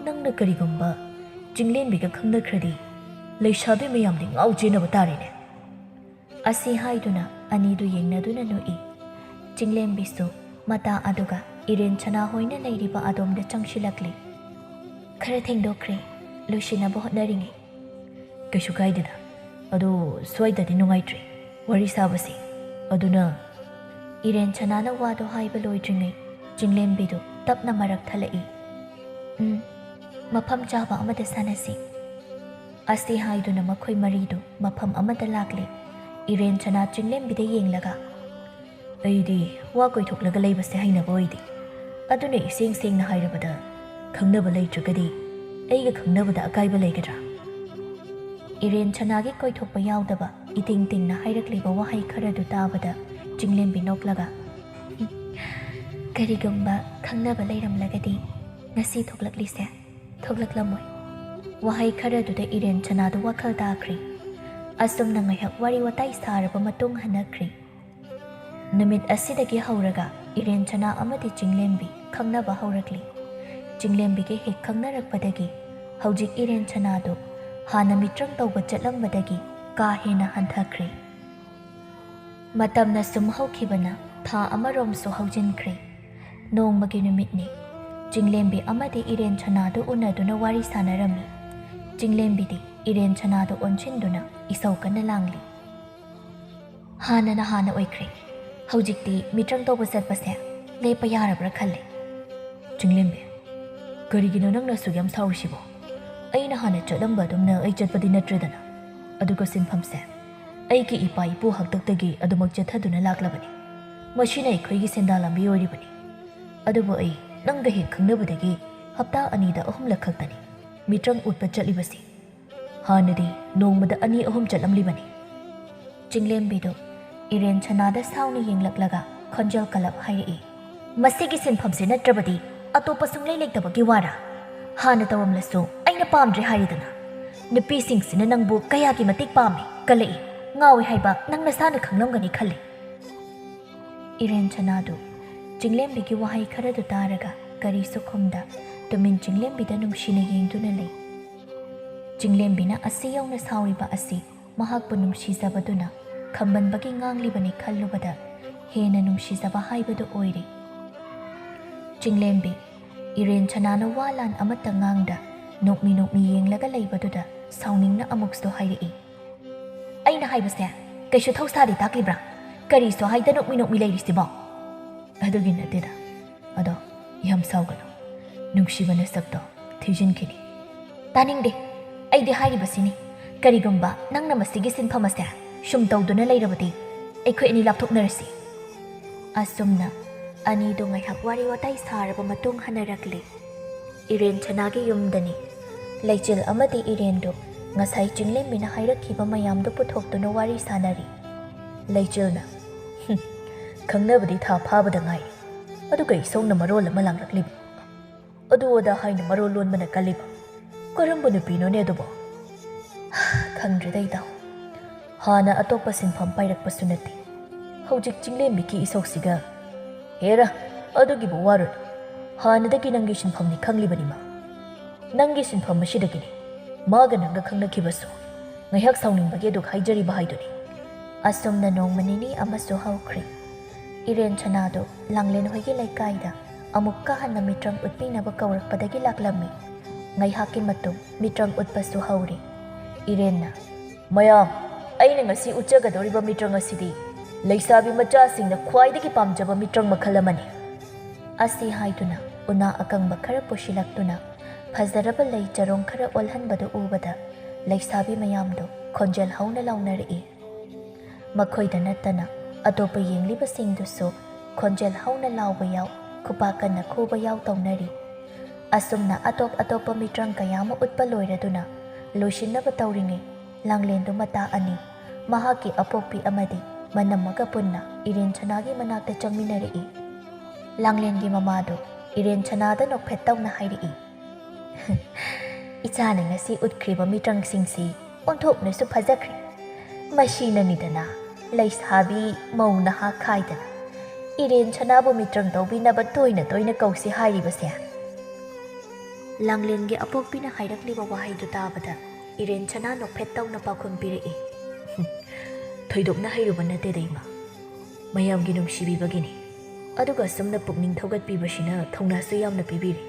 ꯅꯪꯅ ꯀꯔꯤꯒꯨꯝꯕ ꯆꯤꯡꯂꯦꯝꯕꯤꯒ ꯈꯪꯅꯈ꯭ꯔꯗꯤ ꯂꯩꯁꯥꯕꯤ ꯃꯌꯥꯝꯗꯤ ꯉꯥꯎ ꯆꯦꯟꯅꯕ ꯇꯥꯔꯦꯅꯦ꯫" ꯑꯁꯤ ꯍꯥꯏꯗꯨꯅ ꯑꯅꯤꯗꯨ ꯌꯦꯡꯅꯗꯨꯅ ꯅꯣꯛꯏ꯫ ꯆꯤꯡꯂꯦꯝꯕꯤꯁꯨ ꯃꯇꯥ ꯑꯗꯨꯒ ꯏꯔꯦꯟ ꯁꯅꯥ ꯍꯣꯏꯅ ꯂꯩꯔꯤꯕ ꯑꯗꯣꯝꯗ ꯆꯪꯁꯤꯜꯂꯛꯂꯤ꯫ "ꯈꯔ ꯊꯦꯡꯗꯣꯛꯈ꯭ꯔꯦ, ꯂꯣꯏꯁꯤꯟꯅꯕ ꯍꯣꯠꯅꯔꯤꯉꯩ꯫" "ꯀꯩꯁꯨ ꯀꯥꯏꯗꯦꯗ꯫ ꯑꯗꯣ ꯁ꯭ꯋꯥꯏꯗꯗꯤ ꯅꯨꯡꯉꯥꯏꯇ꯭ꯔꯦ ꯋꯥꯔꯤ ꯁꯥꯕꯁꯦ꯫ ꯑꯗꯨꯅ..." ꯏꯔꯦꯟ ꯁꯅꯥꯅ ꯋꯥꯗꯣ ꯍꯥꯏꯕ ꯂꯣꯏꯗ꯭ꯔꯤꯉꯩ ꯆꯤꯡꯂꯦꯝꯕꯤꯗꯨ ꯇꯞꯅ ꯃꯔꯛ ꯊꯠꯂꯛꯏ꯫ "ꯎꯝ, ꯃꯐꯝ ꯆꯥꯕ ꯑꯃꯗ ꯁꯥꯟꯅꯁꯤ꯫" ꯑꯁꯤ ꯍꯥꯏꯗꯨꯅ ꯃꯈꯣꯏ ꯃꯔꯤꯗꯨ ꯃꯐꯝ ꯑꯃꯗ ꯂꯥꯛꯂꯦ꯫ ꯏꯔꯦꯟ ꯁꯅꯥ ꯆꯤꯡꯂꯦꯝꯕꯤꯗ ꯌꯦꯡꯂꯒ, "ꯑꯩꯗꯤ ꯋꯥ ꯀꯣꯏꯊꯣꯛꯂꯒ ꯂꯩꯕꯁꯦ ꯍꯩꯅꯕ ꯑꯣꯏꯗꯦ꯫ ꯑꯗꯨꯅ ꯏꯁꯦꯡ ꯁꯦꯡꯅ ꯍꯥꯏꯔꯕꯗ, ꯈꯪꯅꯕ ꯂꯩꯇ꯭ꯔꯒꯗꯤ ꯑꯩꯒ ꯈꯪꯅꯕꯗ ꯑꯀꯥꯏꯕ ꯂꯩꯒꯗ꯭ꯔꯥ?" ꯏꯔꯦꯟ ꯁꯅꯥꯒꯤ ꯀꯣꯏꯊꯣꯛꯄ ꯌꯥꯎꯗꯕ ꯏꯇꯤꯡ ꯇꯤꯡꯅ ꯍꯥꯏꯔꯛꯂꯤꯕ ꯋꯥꯍꯩ ꯈꯔꯗꯨ ꯇꯥꯕꯗ ꯆꯤꯡꯂꯦꯝꯕꯤ ꯅꯣꯛꯂꯒ, "ꯀꯔꯤꯒꯨꯝꯕ ꯈꯪꯅꯕ ꯂꯩꯔꯝꯂꯒꯗꯤ ꯉꯁꯤ ꯊꯣꯛꯂꯛꯂꯤꯁꯦ ꯊꯣꯛꯂꯛꯂꯝꯃꯣꯏ"꯫ ꯋꯥꯍꯩ ꯈꯔꯗꯨꯗ ꯏꯔꯦꯟ ꯁꯅꯥꯗꯨ ꯋꯥꯈꯜ ꯇꯥꯈ꯭ꯔꯤ꯫ ꯑꯁꯨꯝꯅ ꯉꯥꯏꯍꯥꯛ ꯋꯥꯔꯤ ꯋꯥꯇꯥꯏ ꯁꯥꯔꯕ ꯃꯇꯨꯡ ꯍꯟꯅꯈ꯭ꯔꯤ꯫ ꯅꯨꯃꯤꯠ ꯑꯁꯤꯗꯒꯤ ꯍꯧꯔꯒ ꯏꯔꯦꯟ ꯁꯅꯥ ꯑꯃꯗꯤ ꯆꯤꯡꯂꯦꯝꯕꯤ ꯈꯪꯅꯕ ꯍꯧꯔꯛꯂꯤ꯫ ꯆꯤꯡꯂꯦꯝꯕꯤꯒ ꯍꯦꯛ ꯈꯪꯅꯔꯛꯄꯗꯒꯤ ꯍꯧꯖꯤꯛ ꯏꯔꯦꯟ ꯁꯅꯥꯗꯨ ꯍꯥꯟꯅ ꯃꯤꯇ꯭ꯔꯪ ꯇꯧꯕ ꯆꯠꯂꯝꯕꯗꯒꯤ ꯀꯥ ꯍꯦꯟꯅ ꯍꯟꯊꯈ꯭ꯔꯦ꯫ ꯃꯇꯝꯅ ꯁꯨꯝ ꯍꯧꯈꯤꯕꯅ ꯊꯥ ꯑꯃꯔꯣꯝꯁꯨ ꯍꯧꯖꯤꯟꯈ꯭ꯔꯦ꯫ ꯅꯣꯡꯃꯒꯤ ꯅꯨꯃꯤꯠꯅꯤ꯫ ꯆꯤꯡꯂꯦꯝꯕꯤ ꯑꯃꯗꯤ ꯏꯔꯦꯟ ꯁꯅꯥꯗꯨ ꯎꯅꯗꯨꯅ ꯋꯥꯔꯤ ꯁꯥꯟꯅꯔꯝꯃꯤ꯫ ꯆꯤꯡꯂꯦꯝꯕꯤꯗꯤ ꯏꯔꯦꯟ ꯁꯅꯥꯗꯨ ꯑꯣꯟꯁꯤꯟꯗꯨꯅ ꯏꯁꯧ ꯀꯟꯅ ꯂꯥꯡꯂꯤ꯫ "ꯍꯥꯟꯅꯅ ꯍꯥꯟꯅ ꯑꯣꯏꯈ꯭ꯔꯦ꯫ ꯍꯧꯖꯤꯛꯇꯤ ꯃꯤꯇ꯭ꯔꯪ ꯇꯧꯕ ꯆꯠꯄꯁꯦ ꯂꯦꯞꯄ ꯌꯥꯔꯕ꯭ꯔꯥ ꯈꯜꯂꯦ"꯫ ꯆꯤꯡꯂꯦꯝꯕꯤ, "ꯀꯔꯤꯒꯤꯅꯣ ꯅꯪꯅ ꯑꯁꯨꯛ ꯌꯥꯝ ꯁꯥꯎꯔꯤꯁꯤꯕꯣ? ꯑꯩꯅ ꯍꯥꯟꯅ ꯆꯠꯂꯝꯕ ꯑꯗꯨꯝꯅ ꯑꯩ ꯆꯠꯄꯗꯤ ꯅꯠꯇ꯭ꯔꯦꯗꯅ꯫ ꯑꯗꯨꯒ ꯁꯤꯟꯐꯝꯁꯦ ꯑꯩꯒꯤ ꯏꯄꯥ ꯏꯄꯨ ꯍꯥꯛꯇꯛꯇꯒꯤ ꯑꯗꯨꯃꯛ ꯆꯠꯊꯗꯨꯅ ꯂꯥꯛꯂꯕꯅꯤ꯫ ꯃꯁꯤꯅ ꯑꯩꯈꯣꯏꯒꯤ ꯁꯦꯟꯗꯥꯟ ꯂꯝꯕꯤ ꯑꯣꯏꯔꯤꯕꯅꯤ꯫ ꯑꯗꯨꯕꯨ ꯑꯩ ꯅꯪꯒ ꯍꯦꯛ ꯈꯪꯅꯕꯗꯒꯤ ꯍꯞꯇꯥ ꯑꯅꯤꯗ ꯑꯍꯨꯝꯂꯛ ꯈꯛꯇꯅꯤ ꯃꯤꯇ꯭ꯔꯪ ꯎꯠꯄ ꯆꯠꯂꯤꯕꯁꯤ꯫ ꯍꯥꯟꯅꯗꯤ ꯅꯣꯡꯃꯗ ꯑꯅꯤ ꯑꯍꯨꯝ ꯆꯠꯂꯝꯂꯤꯕꯅꯤ"꯫ ꯆꯤꯡꯂꯦꯝꯕꯤꯗꯨ ꯏꯔꯦꯟ ꯁꯅꯥꯗ ꯁꯥꯎꯅ ꯌꯦꯡꯂꯛꯂꯒ ꯈꯣꯟꯖꯦꯜ ꯀꯜꯂꯞ ꯍꯥꯏꯔꯛꯏ, "ꯃꯁꯤꯒꯤ ꯁꯤꯟꯐꯝꯁꯤ ꯅꯠꯇ꯭ꯔꯕꯗꯤ ꯑꯇꯣꯞꯄ ꯁꯨꯡꯂꯩ ꯂꯩꯇꯕꯒꯤ ꯋꯥꯔꯥ? ꯍꯥꯟꯅ ꯇꯧꯔꯝꯂꯁꯨ ꯑꯩꯅ ꯄꯥꯝꯗ꯭ꯔꯦ ꯍꯥꯏꯔꯤꯗꯅ꯫ ꯅꯨꯄꯤꯁꯤꯡꯁꯤꯅ ꯅꯪꯕꯨ ꯀꯌꯥꯒꯤ ꯃꯇꯤꯛ ꯄꯥꯝꯃꯤ, ꯀꯜꯂꯛꯏ, ꯉꯥꯎꯏ ꯍꯥꯏꯕ ꯅꯪ ꯅꯁꯥꯅ ꯈꯪꯂꯝꯒꯅꯤ ꯈꯜꯂꯤ"꯫ ꯏꯔꯦꯟ ꯁꯅꯥꯗꯨ ꯆꯤꯡꯂꯦꯝꯕꯤꯒꯤ ꯋꯥꯍꯩ ꯈꯔꯗꯨ ꯇꯥꯔꯒ ꯀꯔꯤꯁꯨ ꯈꯨꯝꯗ ꯇꯨꯃꯤꯟ ꯆꯤꯡꯂꯦꯝꯕꯤꯗ ꯅꯨꯡꯁꯤꯅ ꯌꯦꯡꯗꯨꯅ ꯂꯩ꯫ ꯆꯤꯡꯂꯦꯝꯕꯤꯅ ꯑꯁꯤ ꯌꯧꯅ ꯁꯥꯎꯔꯤꯕ ꯑꯁꯤ ꯃꯍꯥꯛꯄꯨ ꯅꯨꯡꯁꯤꯖꯕꯗꯨꯅ ꯈꯝꯕꯟꯕꯒꯤ ꯉꯥꯡꯂꯤꯕꯅꯤ ꯈꯜꯂꯨꯕꯗ ꯍꯦꯟꯅ ꯅꯨꯡꯁꯤꯖꯕ ꯍꯥꯏꯕꯗꯨ ꯑꯣꯏꯔꯦ꯫ ꯆꯤꯡꯂꯦꯝꯕꯤ, ꯏꯔꯦꯟ ꯁꯅꯥꯅ ꯋꯥ ꯂꯥꯟ ꯑꯃꯠꯇ ꯉꯥꯡꯗ ꯅꯣꯛꯃꯤ ꯅꯣꯛꯃꯤ ꯌꯦꯡꯂꯒ ꯂꯩꯕꯗꯨꯗ ꯁꯥꯎꯅꯤꯡꯅ ꯑꯃꯨꯛꯁꯨ ꯍꯥꯏꯔꯛꯏ, "ꯑꯩꯅ ꯍꯥꯏꯕꯁꯦ ꯀꯩꯁꯨ ꯊꯧꯁꯥꯗꯦ ꯇꯥꯛꯂꯤꯕ꯭ꯔꯥ? ꯀꯔꯤꯁꯨ ꯍꯥꯏꯗ ꯅꯣꯛꯃꯤ ꯅꯣꯛꯃꯤ ꯂꯩꯔꯤꯁꯤꯕꯣ?" "ꯑꯗꯨꯒꯤ ꯅꯠꯇꯦꯗ꯫ ꯑꯗꯣ ꯌꯥꯝ ꯁꯥꯎꯒꯅꯨ꯫ ꯅꯨꯡꯁꯤꯕ ꯅꯁꯛꯇꯣ ꯊꯤꯖꯤꯟꯈꯤꯅꯤ"꯫ "ꯇꯥꯅꯤꯡꯗꯦ꯫ ꯑꯩꯗꯤ ꯍꯥꯏꯔꯤꯕꯁꯤꯅꯤ꯫ ꯀꯔꯤꯒꯨꯝꯕ ꯅꯪꯅ ꯃꯁꯤꯒꯤ ꯁꯤꯟꯐꯝ ꯑꯁꯦ ꯁꯨꯝ ꯇꯧꯗꯨꯅ ꯂꯩꯔꯕꯗꯤ ꯑꯩꯈꯣꯏ ꯑꯅꯤ ꯂꯥꯞꯊꯣꯛꯅꯔꯁꯤ"꯫ ꯑꯁꯨꯝꯅ ꯑꯅꯤꯗꯨ ꯉꯥꯏꯍꯥꯛ ꯋꯥꯔꯤ ꯋꯥꯇꯥꯏ ꯁꯥꯔꯕ ꯃꯇꯨꯡ ꯍꯟꯅꯔꯛꯂꯤ꯫ ꯏꯔꯦꯟ ꯁꯅꯥꯒꯤ ꯌꯨꯝꯗꯅꯤ꯫ ꯂꯩꯆꯤꯜ ꯑꯃꯗꯤ ꯏꯔꯦꯟꯗꯨ ꯉꯁꯥꯏ ꯆꯤꯡꯂꯦꯝꯕꯤꯅ ꯍꯥꯏꯔꯛꯈꯤꯕ ꯃꯌꯥꯝꯗꯨ ꯄꯨꯊꯣꯛꯇꯨꯅ ꯋꯥꯔꯤ ꯁꯥꯅꯔꯤ꯫ ꯂꯩꯆꯤꯜꯅ, "ꯍꯨꯝ, ꯈꯪꯅꯕꯗꯤ ꯊꯥ ꯐꯥꯕꯗ ꯉꯥꯏꯔꯤ, ꯑꯗꯨꯒ ꯏꯁꯧꯅ ꯃꯔꯣꯜ ꯑꯃ ꯂꯥꯡꯂꯛꯂꯤꯕ꯫ ꯑꯗꯨ ꯑꯗꯥ ꯍꯥꯏꯅ ꯃꯔꯣꯜ ꯂꯣꯟꯕꯅ ꯀꯜꯂꯤꯕ꯫ ꯀꯔꯝꯕ ꯅꯨꯄꯤꯅꯣꯅꯦ ꯑꯗꯨꯕꯣ?" "ꯈꯪꯗ꯭ꯔꯦꯗ ꯏꯇꯥꯎ꯫ ꯍꯥꯟꯅ ꯑꯇꯣꯞꯄ ꯁꯤꯟꯐꯝ ꯄꯥꯏꯔꯛꯄꯁꯨ ꯅꯠꯇꯦ꯫ ꯍꯧꯖꯤꯛ ꯆꯤꯡꯂꯦꯝꯕꯤꯒꯤ ꯏꯁꯧꯁꯤꯒ꯫ ꯍꯦꯔꯥ, ꯑꯗꯨꯒꯤꯕꯨ ꯋꯥꯔꯨꯅꯨ꯫ ꯍꯥꯟꯅꯗꯒꯤ ꯅꯪꯒꯤ ꯁꯤꯟꯐꯝꯅꯤ ꯈꯪꯂꯤꯕꯅꯤ ꯃꯥ꯫ ꯅꯪꯒꯤ ꯁꯤꯟꯐꯝ ꯑꯁꯤꯗꯒꯤꯅꯤ ꯃꯥꯒ ꯅꯪꯒ ꯈꯪꯅꯈꯤꯕꯁꯨ꯫ ꯉꯥꯏꯍꯥꯛ ꯁꯥꯎꯅꯤꯡꯕꯒꯤ ꯑꯗꯨꯛ ꯍꯥꯏꯖꯔꯤꯕ ꯍꯥꯏꯗꯨꯅꯤ꯫" ꯑꯁꯨꯝꯅ ꯅꯣꯡꯃ ꯅꯤꯅꯤ ꯑꯃꯁꯨ ꯍꯧꯈ꯭ꯔꯦ꯫ ꯏꯔꯦꯟ ꯁꯅꯥꯗꯨ ꯂꯥꯡꯂꯦꯟ ꯍꯣꯏꯒꯤ ꯂꯩꯀꯥꯏꯗ ꯑꯃꯨꯛꯀ ꯍꯟꯅ ꯃꯤꯇ꯭ꯔꯪ ꯎꯠꯄꯤꯅꯕ ꯀꯧꯔꯛꯄꯗꯒꯤ ꯂꯥꯛꯂꯝꯃꯤ꯫ ꯉꯥꯏꯍꯥꯛꯀꯤ ꯃꯇꯨꯡ ꯃꯤꯇ꯭ꯔꯪ ꯎꯠꯄꯁꯨ ꯍꯧꯔꯦ꯫ ꯏꯔꯦꯟꯅ, "ꯃꯌꯥꯝ, ꯑꯩꯅ ꯉꯁꯤ ꯎꯠꯆꯒꯗꯧꯔꯤꯕ ꯃꯤꯇ꯭ꯔꯪ ꯑꯁꯤꯗꯤ ꯂꯩꯁꯥꯕꯤ ꯃꯆꯥꯁꯤꯡꯅ ꯈ꯭ꯋꯥꯏꯗꯒꯤ ꯄꯥꯝꯖꯕ ꯃꯤꯇ꯭ꯔꯪ ꯃꯈꯜ ꯑꯃꯅꯤ꯫" ꯑꯁꯤ ꯍꯥꯏꯗꯨꯅ ꯎꯅꯥ ꯑꯀꯪꯕ ꯈꯔ ꯄꯨꯁꯤꯜꯂꯛꯇꯨꯅ ꯐꯖꯔꯕ ꯂꯩ ꯆꯔꯣꯡ ꯈꯔ ꯑꯣꯜꯍꯟꯕꯗꯨ ꯎꯕꯗ ꯂꯩꯁꯥꯕꯤ ꯃꯌꯥꯝꯗꯨ ꯈꯣꯟꯖꯦꯜ ꯍꯧꯅ ꯂꯥꯎꯅꯔꯛꯏ꯫ ꯃꯈꯣꯏꯗ ꯅꯠꯇꯅ ꯑꯇꯣꯞꯄ ꯌꯦꯡꯂꯤꯕꯁꯤꯡꯗꯨꯁꯨ ꯈꯣꯟꯖꯦꯜ ꯍꯧꯅ ꯂꯥꯎꯕ ꯌꯥꯎ, ꯈꯨꯄꯥꯛ ꯀꯟꯅ ꯈꯨꯕ ꯌꯥꯎ ꯇꯧꯅꯔꯤ꯫ ꯑꯁꯨꯝꯅ ꯑꯇꯣꯞ ꯑꯇꯣꯞꯄ ꯃꯤꯇ꯭ꯔꯪ ꯀꯌꯥ ꯑꯃ ꯎꯠꯄ ꯂꯣꯏꯔꯗꯨꯅ ꯂꯣꯏꯁꯤꯟꯅꯕ ꯇꯧꯔꯤꯉꯩ, ꯂꯥꯡꯂꯦꯟꯗꯨ ꯃꯇꯥ ꯑꯅꯤ, ꯃꯍꯥꯛꯀꯤ ꯑꯄꯣꯛꯄꯤ ꯑꯃꯗꯤ ꯃꯅꯝꯃꯒ ꯄꯨꯟꯅ ꯏꯔꯦꯟ ꯁꯅꯥꯒꯤ ꯃꯅꯥꯛꯇ ꯆꯪꯃꯤꯟꯅꯔꯛꯏ꯫ ꯂꯥꯡꯂꯦꯟꯒꯤ ꯃꯃꯥꯗꯨ ꯏꯔꯦꯟ ꯁꯅꯥꯗ ꯅꯣꯛꯐꯦꯠ ꯇꯧꯅ ꯍꯥꯏꯔꯛꯏ, "ꯏꯆꯥꯅ ꯉꯁꯤ ꯎꯠꯈ꯭ꯔꯤꯕ ꯃꯤꯇ꯭ꯔꯪꯁꯤꯡꯁꯤ ꯑꯣꯟꯊꯣꯛꯅꯁꯨ ꯐꯖꯈ꯭ꯔꯦ꯫ ꯃꯁꯤꯅꯅꯤꯗꯅ ꯂꯩꯁꯥꯕꯤ ꯃꯧ ꯅꯍꯥ ꯈꯥꯏꯗꯅ ꯏꯔꯦꯟ ꯁꯅꯥꯕꯨ ꯃꯤꯇ꯭ꯔꯪ ꯇꯧꯕꯤꯅꯕ ꯇꯣꯏꯅ ꯇꯣꯏꯅ ꯀꯧꯁꯤ ꯍꯥꯏꯔꯤꯕꯁꯦ꯫" ꯂꯥꯡꯂꯦꯟꯒꯤ ꯑꯄꯣꯛꯄꯤꯅ ꯍꯥꯏꯔꯛꯂꯤꯕ ꯋꯥꯍꯩꯗꯨ ꯇꯥꯕꯗ ꯏꯔꯦꯟ ꯁꯅꯥ ꯅꯣꯛꯐꯦꯠ ꯇꯧꯅ ꯄꯥꯎꯈꯨꯝ ꯄꯤꯔꯛꯏ, "ꯊꯣꯏꯗꯣꯛꯅ ꯍꯩꯔꯨꯕ ꯅꯠꯇꯦꯗ ꯏꯃꯥ꯫ ꯃꯌꯥꯝꯒꯤ ꯅꯨꯡꯁꯤꯕꯤꯕꯒꯤꯅꯤ꯫ ꯑꯗꯨꯒ ꯑꯁꯨꯝꯅ ꯄꯨꯛꯅꯤꯡ ꯊꯧꯒꯠꯄꯤꯕꯁꯤꯅ ꯊꯧꯅꯥꯁꯨ ꯌꯥꯝꯅ ꯄꯤꯕꯤꯔꯤ꯫"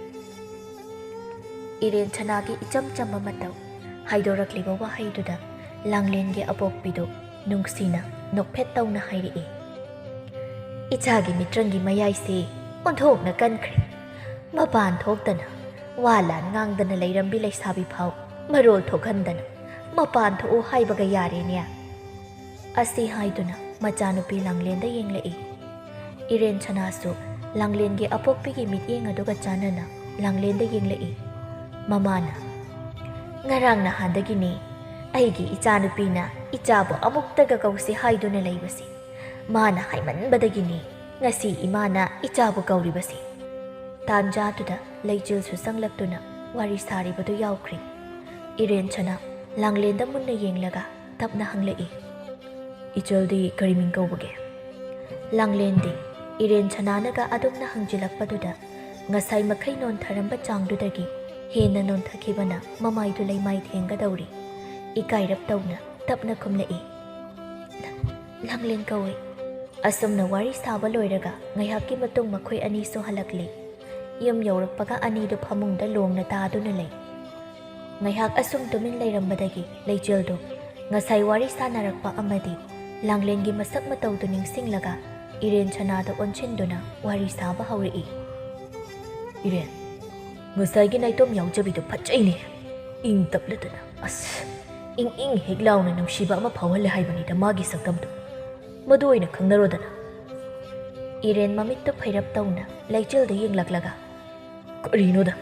ꯏꯔꯦꯟ ꯁꯅꯥꯒꯤ ꯏꯆꯝ ꯆꯝꯕ ꯃꯇꯧ ꯍꯥꯏꯗꯣꯔꯛꯂꯤꯕ ꯋꯥꯍꯩꯗꯨꯗ ꯂꯥꯡꯂꯦꯟꯒꯤ ꯑꯄꯣꯛꯄꯤꯗꯨ ꯅꯨꯡꯁꯤꯅ ꯅꯣꯛꯐꯦꯠ ꯇꯧꯅ ꯍꯥꯏꯔꯛꯏ, "ꯏꯆꯥꯒꯤ ꯃꯤꯇ꯭ꯔꯪꯒꯤ ꯃꯌꯥꯏꯁꯦ ꯑꯣꯟꯊꯣꯛꯅ ꯀꯟꯈ꯭ꯔꯦ꯫ ꯃꯄꯥꯟ ꯊꯣꯛꯇꯅ, ꯋꯥ ꯂꯥꯟ ꯉꯥꯡꯗꯅ ꯂꯩꯔꯝꯕꯤ ꯂꯩꯁꯥꯕꯤ ꯐꯥꯎ ꯃꯔꯣꯜ ꯊꯣꯛꯍꯟꯗꯅ ꯃꯄꯥꯟ ꯊꯣꯛꯎ ꯍꯥꯏꯕꯒ ꯌꯥꯔꯦꯅꯦ꯫" ꯑꯁꯤ ꯍꯥꯏꯗꯨꯅ ꯃꯆꯥꯅꯨꯄꯤ ꯂꯥꯡꯂꯦꯟꯗ ꯌꯦꯡꯂꯛꯏ꯫ ꯏꯔꯦꯟ ꯁꯅꯥꯁꯨ ꯂꯥꯡꯂꯦꯟꯒꯤ ꯑꯄꯣꯛꯄꯤꯒꯤ ꯃꯤꯠꯌꯦꯡ ꯑꯗꯨꯒ ꯆꯥꯟꯅꯅ ꯂꯥꯡꯂꯦꯟꯗ ꯌꯦꯡꯂꯛꯏ꯫ ꯃꯃꯥꯅ, "ꯉꯔꯥꯡ ꯅꯍꯥꯟꯗꯒꯤꯅꯦ ꯑꯩꯒꯤ ꯏꯆꯥꯅꯨꯄꯤꯅ ꯏꯆꯥꯕꯨ ꯑꯃꯨꯛꯇꯒ ꯀꯧꯁꯤ ꯍꯥꯏꯗꯨꯅ ꯂꯩꯕꯁꯦ꯫ ꯃꯥꯅ ꯍꯥꯏꯃꯟꯕꯗꯒꯤꯅꯦ ꯉꯁꯤ ꯏꯃꯥꯅ ꯏꯆꯥꯕꯨ ꯀꯧꯔꯤꯕꯁꯦ꯫" ꯇꯥꯟꯖꯥꯗꯨꯗ ꯂꯩꯆꯤꯜꯁꯨ ꯆꯪꯂꯛꯇꯨꯅ ꯋꯥꯔꯤ ꯁꯥꯔꯤꯕꯗꯨ ꯌꯥꯎꯈ꯭ꯔꯦ꯫ ꯏꯔꯦꯟ ꯁꯅꯥ ꯂꯥꯡꯂꯦꯟꯗ ꯃꯨꯟꯅ ꯌꯦꯡꯂꯒ ꯇꯞꯅ ꯍꯪꯂꯛꯏ, "ꯏꯆꯜꯗꯤ ꯀꯔꯤ ꯃꯤꯡ ꯀꯧꯕꯒꯦ?" ꯂꯥꯡꯂꯦꯟꯗꯤ ꯏꯔꯦꯟ ꯁꯅꯥꯅꯒ ꯑꯗꯨꯝꯅ ꯍꯪꯖꯤꯜꯂꯛꯄꯗꯨꯗ ꯉꯁꯥꯏ ꯃꯈꯩ ꯅꯣꯟꯊꯔꯝꯕ ꯆꯥꯡꯗꯨꯗꯒꯤ ꯍꯦꯟꯅ ꯅꯣꯟꯊꯈꯤꯕꯅ ꯃꯃꯥꯏꯗꯨ ꯂꯩꯃꯥꯏ ꯊꯦꯡꯒꯗꯧꯔꯤ꯫ ꯏꯀꯥꯏꯔꯞ ꯇꯧꯅ ꯇꯞꯅ ꯈꯨꯝꯂꯛꯏ, "ꯂꯥꯡꯂꯦꯟ ꯀꯧꯏ꯫" ꯑꯁꯨꯝꯅ ꯋꯥꯔꯤ ꯁꯥꯕ ꯂꯣꯏꯔꯒ ꯉꯥꯏꯍꯥꯛꯀꯤ ꯃꯇꯨꯡ ꯃꯈꯣꯏ ꯑꯅꯤꯁꯨ ꯍꯜꯂꯛꯂꯦ꯫ ꯌꯨꯝ ꯌꯧꯔꯛꯄꯒ ꯑꯅꯤꯗꯨ ꯐꯃꯨꯡꯗ ꯂꯣꯡꯅ ꯇꯥꯗꯨꯅ ꯂꯩ꯫ ꯉꯥꯏꯍꯥꯛ ꯑꯁꯨꯝ ꯇꯨꯃꯤꯟ ꯂꯩꯔꯝꯕꯗꯒꯤ ꯂꯩꯆꯤꯜꯗꯨ ꯉꯁꯥꯏ ꯋꯥꯔꯤ ꯁꯥꯟꯅꯔꯛꯄ ꯑꯃꯗꯤ ꯂꯥꯡꯂꯦꯟꯒꯤ ꯃꯁꯛ ꯃꯇꯧꯗꯨ ꯅꯤꯡꯁꯤꯡꯂꯒ ꯏꯔꯦꯟ ꯁꯅꯥꯗ ꯑꯣꯟꯁꯤꯟꯗꯨꯅ ꯋꯥꯔꯤ ꯁꯥꯕ ꯍꯧꯔꯛꯏ꯫ "ꯏꯔꯦꯟ, ꯉꯁꯥꯏꯒꯤ ꯅꯥꯏꯇꯣꯝ ꯌꯥꯎꯖꯕꯤꯗꯨ ꯐꯖꯩꯅꯦ꯫ ꯏꯪ ꯇꯞꯂꯗꯅ, ꯑꯁ, ꯏꯪ ꯏꯪ ꯍꯦꯛ ꯂꯥꯎꯅ ꯅꯨꯡꯁꯤꯕ ꯑꯃ ꯐꯥꯎꯍꯜꯂꯦ ꯍꯥꯏꯕꯅꯤꯗ ꯃꯥꯒꯤ ꯁꯛꯇꯝꯗꯨ꯫ ꯃꯗꯨ ꯑꯣꯏꯅ ꯈꯪꯅꯔꯣꯗꯅ꯫" ꯏꯔꯦꯟ ꯃꯃꯤꯠꯇꯨ ꯐꯩꯔꯞ ꯇꯧꯅ ꯂꯩꯆꯤꯜꯗ ꯌꯦꯡꯂꯛꯂꯒ, "ꯀꯔꯤꯅꯣꯗ,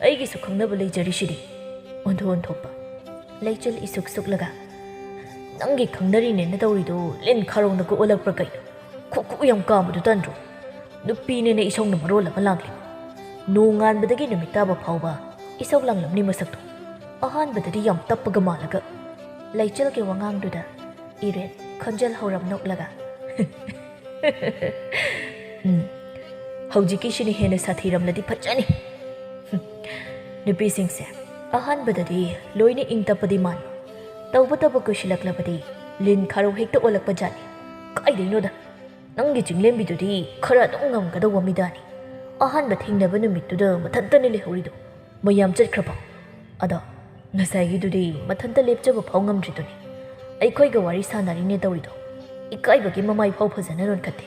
ꯑꯩꯒꯤꯁꯨ ꯈꯪꯅꯕ ꯂꯩꯖꯔꯤꯁꯤꯗꯤ꯫" ꯑꯣꯟꯊꯣꯛ ꯑꯣꯟꯊꯣꯛꯄ꯫ ꯂꯩꯆꯤꯜ ꯏꯁꯨꯛ ꯁꯨꯛꯂꯒ, "ꯅꯪꯒꯤ ꯈꯪꯅꯔꯤꯅꯦꯅ ꯇꯧꯔꯤꯗꯣ ꯂꯤꯟ ꯈꯥꯔꯣꯡꯗꯒ ꯑꯣꯜꯂꯛꯄ꯭ꯔꯥ ꯀꯩꯅꯣ? ꯈꯨ ꯈꯨ ꯌꯥꯝ ꯀꯥꯝꯕꯗꯨ ꯇꯟꯗ꯭ꯔꯣ? ꯅꯨꯄꯤꯅꯦꯅ ꯏꯁꯧꯅ ꯃꯔꯣꯜ ꯑꯃ ꯂꯥꯡꯂꯤ꯫ ꯅꯣꯡꯉꯥꯟꯕꯗꯒꯤ ꯅꯨꯃꯤꯠ ꯇꯥꯕ ꯐꯥꯎꯕ ꯏꯁꯧ ꯂꯥꯡꯂꯝꯅꯤ ꯃꯁꯛꯇꯣ꯫ ꯑꯍꯥꯟꯕꯗꯗꯤ ꯌꯥꯝ ꯇꯞꯄꯒ ꯃꯥꯜꯂꯒ꯫" ꯂꯩꯆꯤꯜꯒꯤ ꯋꯥꯉꯥꯡꯗꯨꯗ ꯏꯔꯦꯟ ꯈꯣꯟꯖꯦꯜ ꯍꯧꯔꯞ ꯅꯣꯛꯂꯒ, "ꯎꯝ, ꯍꯧꯖꯤꯛꯀꯤꯁꯤꯅ ꯍꯦꯟꯅ ꯁꯥꯊꯤꯔꯝꯂꯗꯤ ꯐꯖꯅꯤ꯫ ꯍꯨꯝ, ꯅꯨꯄꯤꯁꯤꯡꯁꯦ ꯑꯍꯥꯟꯕꯗꯗꯤ ꯂꯣꯏꯅ ꯏꯪ ꯇꯞꯄꯗꯤ ꯃꯥꯟꯕ, ꯇꯧꯕꯇꯕꯨ ꯀꯨꯏꯁꯤꯜꯂꯛꯂꯕꯗꯤ ꯂꯤꯟ ꯈꯥꯔꯧ ꯍꯦꯛꯇ ꯑꯣꯜꯂꯛꯄ ꯖꯥꯠꯅꯤ꯫ ꯀꯥꯏꯗꯩꯅꯣꯗ, ꯅꯪꯒꯤ ꯆꯤꯡꯂꯦꯝꯕꯤꯗꯨꯗꯤ ꯈꯔ ꯑꯗꯨꯝ ꯉꯝꯒꯗꯧꯕ ꯃꯤꯗꯥꯅꯤ꯫ ꯑꯍꯥꯟꯕ ꯊꯦꯡꯅꯕ ꯅꯨꯃꯤꯠꯇꯨꯗ ꯃꯊꯟꯇꯅꯤ ꯂꯩꯍꯧꯔꯤꯗꯣ꯫ ꯃꯌꯥꯝ ꯆꯠꯈ꯭ꯔꯕꯣ? ꯑꯗꯣ ꯉꯁꯥꯏꯒꯤꯗꯨꯗꯤ ꯃꯊꯟꯇ ꯂꯦꯞꯆꯕ ꯐꯥꯎ ꯉꯝꯗ꯭ꯔꯤꯗꯨꯅꯤ꯫ ꯑꯩꯈꯣꯏꯒ ꯋꯥꯔꯤ ꯁꯥꯟꯅꯔꯤꯅꯦ ꯇꯧꯔꯤꯗꯣ꯫ ꯏꯀꯥꯏꯕꯒꯤ ꯃꯃꯥꯏ ꯐꯥꯎ ꯐꯖꯅ ꯂꯣꯟꯈꯠꯇꯦ꯫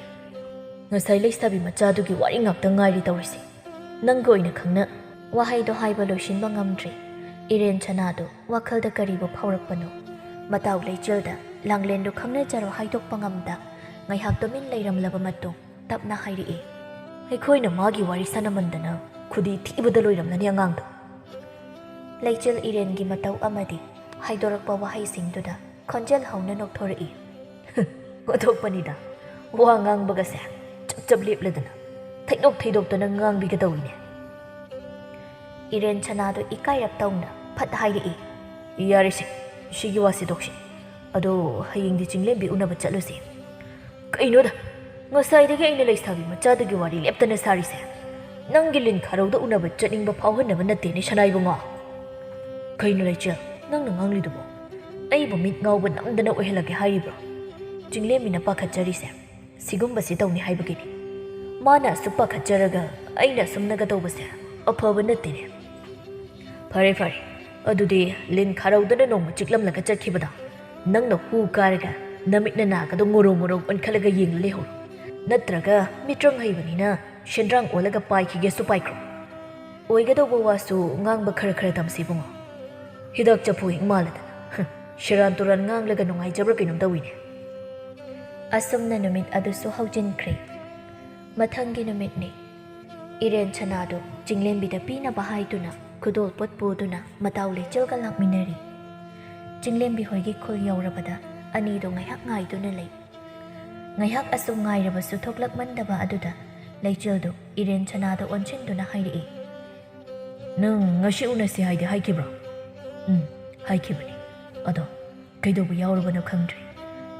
ꯉꯁꯥꯏ ꯂꯩꯁꯥꯕꯤ ꯃꯆꯥꯗꯨꯒꯤ ꯋꯥꯔꯤ ꯉꯥꯛꯇ ꯉꯥꯏꯔꯤ ꯇꯧꯔꯤꯁꯦ꯫ ꯅꯪꯒ ꯑꯣꯏꯅ ꯈꯪꯅ꯫" ꯋꯥꯍꯩꯗꯣ ꯍꯥꯏꯕ ꯂꯣꯏꯁꯤꯟꯕ ꯉꯝꯗ꯭ꯔꯤ꯫ ꯏꯔꯦꯟ ꯁꯅꯥꯗꯨ ꯋꯥꯈꯜꯗ ꯀꯔꯤꯕꯨ ꯐꯥꯎꯔꯛꯄꯅꯣ? ꯃꯇꯥꯎ ꯂꯩꯆꯤꯜꯗ ꯂꯥꯡꯂꯦꯟꯗꯨ ꯈꯪꯅꯖꯔꯣ ꯍꯥꯏꯗꯣꯛꯄ ꯉꯝꯗ ꯉꯥꯏꯍꯥꯛ ꯇꯨꯃꯤꯟ ꯂꯩꯔꯝꯂꯕ ꯃꯇꯨꯡ ꯇꯞꯅ ꯍꯥꯏꯔꯛꯏ, "ꯑꯩꯈꯣꯏꯅ ꯃꯥꯒꯤ ꯋꯥꯔꯤ ꯁꯥꯟꯅꯃꯟꯗꯅ ꯈꯨꯗꯤ ꯊꯤꯕꯗ ꯂꯣꯏꯔꯝꯂꯅꯤ ꯑꯉꯥꯡꯗꯣ꯫ ꯂꯩꯆꯤꯜ ꯏꯔꯦꯟꯒꯤ ꯃꯇꯧ ꯑꯃꯗꯤ ꯍꯥꯏꯗꯣꯔꯛꯄ ꯋꯥꯍꯩꯁꯤꯡꯗꯨꯗ ꯈꯣꯟꯖꯦꯜ ꯍꯧꯅ ꯅꯣꯛꯊꯣꯔꯛꯏ꯫ ꯑꯣꯟꯊꯣꯛꯄꯅꯤꯗ, ꯋꯥ ꯉꯥꯡꯕꯒꯁꯦ ꯆꯞ ꯆꯞ ꯂꯦꯞꯂꯗꯅ, ꯊꯩꯗꯣꯛ ꯊꯩꯗꯣꯛꯇꯅ ꯉꯥꯡꯕꯤꯒꯗꯧꯔꯤꯅꯦ꯫ ꯏꯔꯦꯟ ꯁꯅꯥꯗꯨ ꯏꯀꯥꯏꯔꯞ ꯇꯧꯅ ꯐꯠ ꯍꯥꯏꯔꯛꯏ꯫ "ꯌꯥꯔꯦꯁꯦ, ꯁꯤꯒꯤ ꯋꯥꯁꯤ ꯇꯣꯛꯁꯤ꯫ ꯑꯗꯣ ꯍꯌꯦꯡꯗꯤ ꯆꯤꯡꯂꯦꯝꯕꯤ ꯎꯅꯕ ꯆꯠꯂꯨꯁꯦ꯫" "ꯀꯩꯅꯣꯗ, ꯉꯁꯥꯏꯗꯒꯤ ꯑꯩꯅ ꯂꯩꯁꯥꯕꯤ ꯃꯆꯥꯗꯨꯒꯤ ꯋꯥꯔꯤ ꯂꯦꯞꯇꯅ ꯁꯥꯔꯤꯁꯦ? ꯅꯪꯒꯤ ꯂꯤꯟ ꯈꯥꯔꯧꯗ ꯎꯅꯕ ꯆꯠꯅꯤꯡꯕ ꯐꯥꯎꯍꯟꯅꯕ ꯅꯠꯇꯦꯅꯦ, ꯁꯅꯥ ꯏꯕꯨꯡꯉꯣ?" "ꯀꯩꯅꯣ ꯂꯩꯆꯤꯜ, ꯅꯪꯅ ꯉꯥꯡꯂꯤꯗꯨꯕꯣ? ꯑꯩꯕꯨ ꯃꯤꯠ ꯉꯥꯎꯕ ꯅꯝꯗꯅ ꯑꯣꯏꯍꯜꯂꯒꯦ ꯍꯥꯏꯔꯤꯕ꯭ꯔꯣ? ꯆꯤꯡꯂꯦꯝꯕꯤꯅ ꯄꯥꯈꯠꯆꯔꯤꯁꯦ ꯁꯤꯒꯨꯝꯕꯁꯤ ꯇꯧꯅꯤ ꯍꯥꯏꯕꯒꯤꯅꯤ꯫ ꯃꯥꯅ ꯑꯁꯨꯛ ꯄꯥꯈꯠꯆꯔꯒ ꯑꯩꯅ ꯑꯁꯨꯝꯅꯒ ꯇꯧꯕꯁꯦ ꯑꯐꯕ ꯅꯠꯇꯦꯅꯦ꯫" "ꯐꯔꯦ, ꯐꯔꯦ꯫ ꯑꯗꯨꯗꯤ ꯂꯤꯟ ꯈꯥꯔꯧꯗꯅ ꯅꯣꯡꯃ ꯆꯤꯛꯂꯝꯂꯒ ꯆꯠꯈꯤꯕꯗꯣ ꯅꯪꯅ ꯍꯨ ꯀꯥꯔꯒ ꯅꯃꯤꯠ ꯅꯅꯥꯒꯗꯣ ꯉꯣꯔꯣ ꯉꯣꯔꯣ ꯑꯣꯟꯈꯠꯂꯒ ꯌꯦꯡꯂ ꯂꯩꯍꯧꯔꯣ꯫ ꯅꯠꯇ꯭ꯔꯒ ꯃꯤꯇ꯭ꯔꯪ ꯍꯩꯕꯅꯤꯅ ꯁꯦꯟꯗ꯭ꯔꯥꯡ ꯑꯣꯜꯂꯒ ꯄꯥꯏꯈꯤꯒꯦꯁꯨ ꯄꯥꯏꯈ꯭ꯔꯣ꯫ ꯑꯣꯏꯒꯗꯧꯕ ꯋꯥꯁꯨ ꯉꯥꯡꯕ ꯈꯔ ꯈꯔ ꯇꯝꯁꯤ ꯏꯕꯨꯡꯉꯣ꯫ ꯍꯤꯗꯥꯛ ꯆꯐꯨ ꯍꯦꯛ ꯃꯥꯜꯂꯗꯅ꯫ ꯍꯝ, ꯁꯦꯔꯥꯟ ꯇꯨꯔꯥꯟ ꯉꯥꯡꯂꯒ ꯅꯨꯡꯉꯥꯏꯖꯕ꯭ꯔꯥ ꯀꯩꯅꯣꯝ ꯇꯧꯏꯅꯦ꯫" ꯑꯁꯨꯝꯅ ꯅꯨꯃꯤꯠ ꯑꯗꯨꯁꯨ ꯍꯧꯖꯤꯟꯈ꯭ꯔꯦ꯫ ꯃꯊꯪꯒꯤ ꯅꯨꯃꯤꯠꯅꯤ꯫ ꯏꯔꯦꯟ ꯁꯅꯥꯗꯨ ꯆꯤꯡꯂꯦꯝꯕꯤꯗ ꯄꯤꯅꯕ ꯍꯥꯏꯗꯨꯅ ꯈꯨꯗꯣꯜ ꯄꯣꯠ ꯄꯨꯗꯨꯅ ꯃꯇꯥꯎ ꯂꯩꯆꯤꯜꯒ ꯂꯥꯛꯃꯤꯟꯅꯔꯤ꯫ ꯆꯤꯡꯂꯦꯝꯕꯤ ꯍꯣꯏꯒꯤ ꯈꯨꯜ ꯌꯧꯔꯕꯗ ꯑꯅꯤꯗꯨ ꯉꯥꯏꯍꯥꯛ ꯉꯥꯏꯗꯨꯅ ꯂꯩ꯫ ꯉꯥꯏꯍꯥꯛ ꯑꯁꯨꯝ ꯉꯥꯏꯔꯕꯁꯨ ꯊꯣꯛꯂꯛꯃꯟꯗꯕ ꯑꯗꯨꯗ ꯂꯩꯆꯤꯜꯗꯨ ꯏꯔꯦꯟ ꯁꯅꯥꯗ ꯑꯣꯟꯁꯤꯟꯗꯨꯅ ꯍꯥꯏꯔꯛꯏ꯫ "ꯅꯪ ꯉꯁꯤ ꯎꯅꯁꯤ ꯍꯥꯏꯗꯤ ꯍꯥꯏꯈꯤꯕ꯭ꯔꯣ?" "ꯎꯝ, ꯍꯥꯏꯈꯤꯕꯅꯤ꯫ ꯑꯗꯣ ꯀꯩꯗꯧꯕ ꯌꯥꯎꯔꯕꯅꯣ ꯈꯪꯗ꯭ꯔꯦ꯫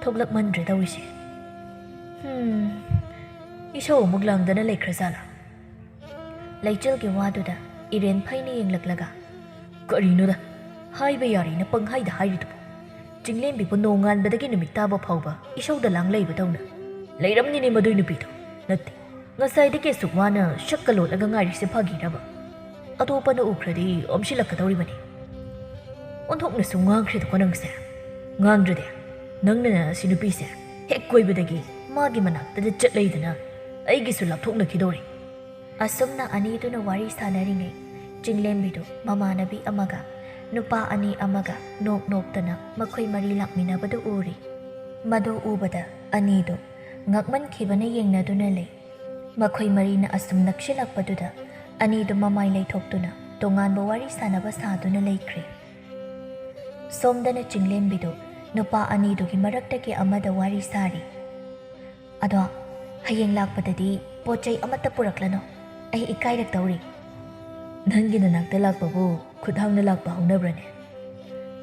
ꯊꯣꯛꯂꯛꯃꯟꯗ꯭ꯔꯦ ꯇꯧꯔꯤꯁꯦ꯫" "ꯍꯝ, ꯏꯁꯧ ꯑꯃꯨꯛ ꯂꯥꯡꯗꯅ ꯂꯩꯈ꯭ꯔꯖꯥꯠꯂꯥ?" ꯂꯩꯆꯤꯜꯒꯤ ꯋꯥꯗꯨꯗ ꯏꯔꯦꯟ ꯐꯩꯅ ꯌꯦꯡꯂꯛꯂꯒ, "ꯀꯔꯤꯅꯣꯗ, ꯍꯥꯏꯕ ꯌꯥꯔꯦꯅ ꯄꯪꯍꯥꯏꯗ ꯍꯥꯏꯔꯤꯗꯨꯕꯨ? ꯆꯤꯡꯂꯦꯝꯕꯤꯕꯨ ꯅꯣꯡꯉꯥꯟꯕꯗꯒꯤ ꯅꯨꯃꯤꯠ ꯇꯥꯕ ꯐꯥꯎꯕ ꯏꯁꯧꯗ ꯂꯥꯡ ꯂꯩꯕꯗꯧꯅ꯫ ꯂꯩꯔꯝꯅꯤꯅꯦ ꯃꯗꯨꯏ ꯅꯨꯄꯤꯗꯣ꯫ ꯅꯠꯇꯦ, ꯉꯁꯥꯏꯗꯒꯤ ꯑꯁꯨꯛ ꯋꯥꯅ ꯁꯛꯀ ꯂꯣꯠꯂꯒ ꯉꯥꯏꯔꯤꯁꯦ ꯐꯥꯒꯤꯔꯕ? ꯑꯇꯣꯞꯄꯅ ꯎꯈ꯭ꯔꯗꯤ ꯑꯣꯝꯁꯤꯜꯂꯛꯀꯗꯧꯔꯤꯕꯅꯤ꯫" "ꯑꯣꯟꯊꯣꯛꯅꯁꯨ ꯉꯥꯡꯈ꯭ꯔꯦꯗꯀꯣ ꯅꯪꯁꯦ꯫" "ꯉꯥꯡꯗ꯭ꯔꯗꯤ? ꯅꯪꯅ ꯑꯁꯤ ꯅꯨꯄꯤꯁꯦ ꯍꯦꯛ ꯀꯣꯏꯕꯗꯒꯤ ꯃꯥꯒꯤ ꯃꯅꯥꯛꯇꯗ ꯆꯠ ꯂꯩꯗꯅ ꯑꯩꯒꯤꯁꯨ ꯂꯥꯞꯊꯣꯛꯅꯈꯤꯗꯧꯔꯦ꯫" ꯑꯁꯨꯝꯅ ꯑꯅꯤꯗꯨꯅ ꯋꯥꯔꯤ ꯁꯥꯟꯅꯔꯤꯉꯩ, ꯆꯤꯡꯂꯦꯝꯕꯤꯗꯨ ꯃꯃꯥꯟꯅꯕꯤ ꯑꯃꯒ ꯅꯨꯄꯥ ꯑꯅꯤ ꯑꯃꯒ ꯅꯣꯛ ꯅꯣꯛꯇꯅ ꯃꯈꯣꯏ ꯃꯔꯤ ꯂꯥꯛꯃꯤꯟꯅꯕꯗꯨ ꯎꯔꯤ꯫ ꯃꯗꯨ ꯎꯕꯗ ꯑꯅꯤꯗꯨ ꯉꯛꯃꯟꯈꯤꯕꯅ ꯌꯦꯡꯅꯗꯨꯅ ꯂꯩ꯫ ꯃꯈꯣꯏ ꯃꯔꯤꯅ ꯑꯁꯨꯝ ꯅꯛꯁꯤꯜꯂꯛꯄꯗꯨꯗ ꯑꯅꯤꯗꯨ ꯃꯃꯥꯏ ꯂꯩꯊꯣꯛꯇꯨꯅ ꯇꯣꯉꯥꯟꯕ ꯋꯥꯔꯤ ꯁꯥꯟꯅꯕ ꯁꯥꯗꯨꯅ ꯂꯩꯈ꯭ꯔꯦ꯫ ꯁꯣꯝꯗꯅ ꯆꯤꯡꯂꯦꯝꯕꯤꯗꯨ ꯅꯨꯄꯥ ꯑꯅꯤꯗꯨꯒꯤ ꯃꯔꯛꯇꯒꯤ ꯑꯃꯗ ꯋꯥꯔꯤ ꯁꯥꯔꯤ꯫ "ꯑꯗꯣ ꯍꯌꯦꯡ ꯂꯥꯛꯄꯗꯗꯤ ꯄꯣꯠ ꯆꯩ ꯑꯃꯠꯇ ꯄꯨꯔꯛꯂꯅꯨ, ꯑꯩ ꯏꯀꯥꯏꯔꯛꯇꯧꯔꯤ꯫" "ꯅꯪꯒꯤ ꯅꯅꯥꯛꯇ ꯂꯥꯛꯄꯕꯨ ꯈꯨꯠ ꯍꯥꯡꯅ ꯂꯥꯛꯄ ꯍꯧꯅꯕ꯭ꯔꯅꯦ?"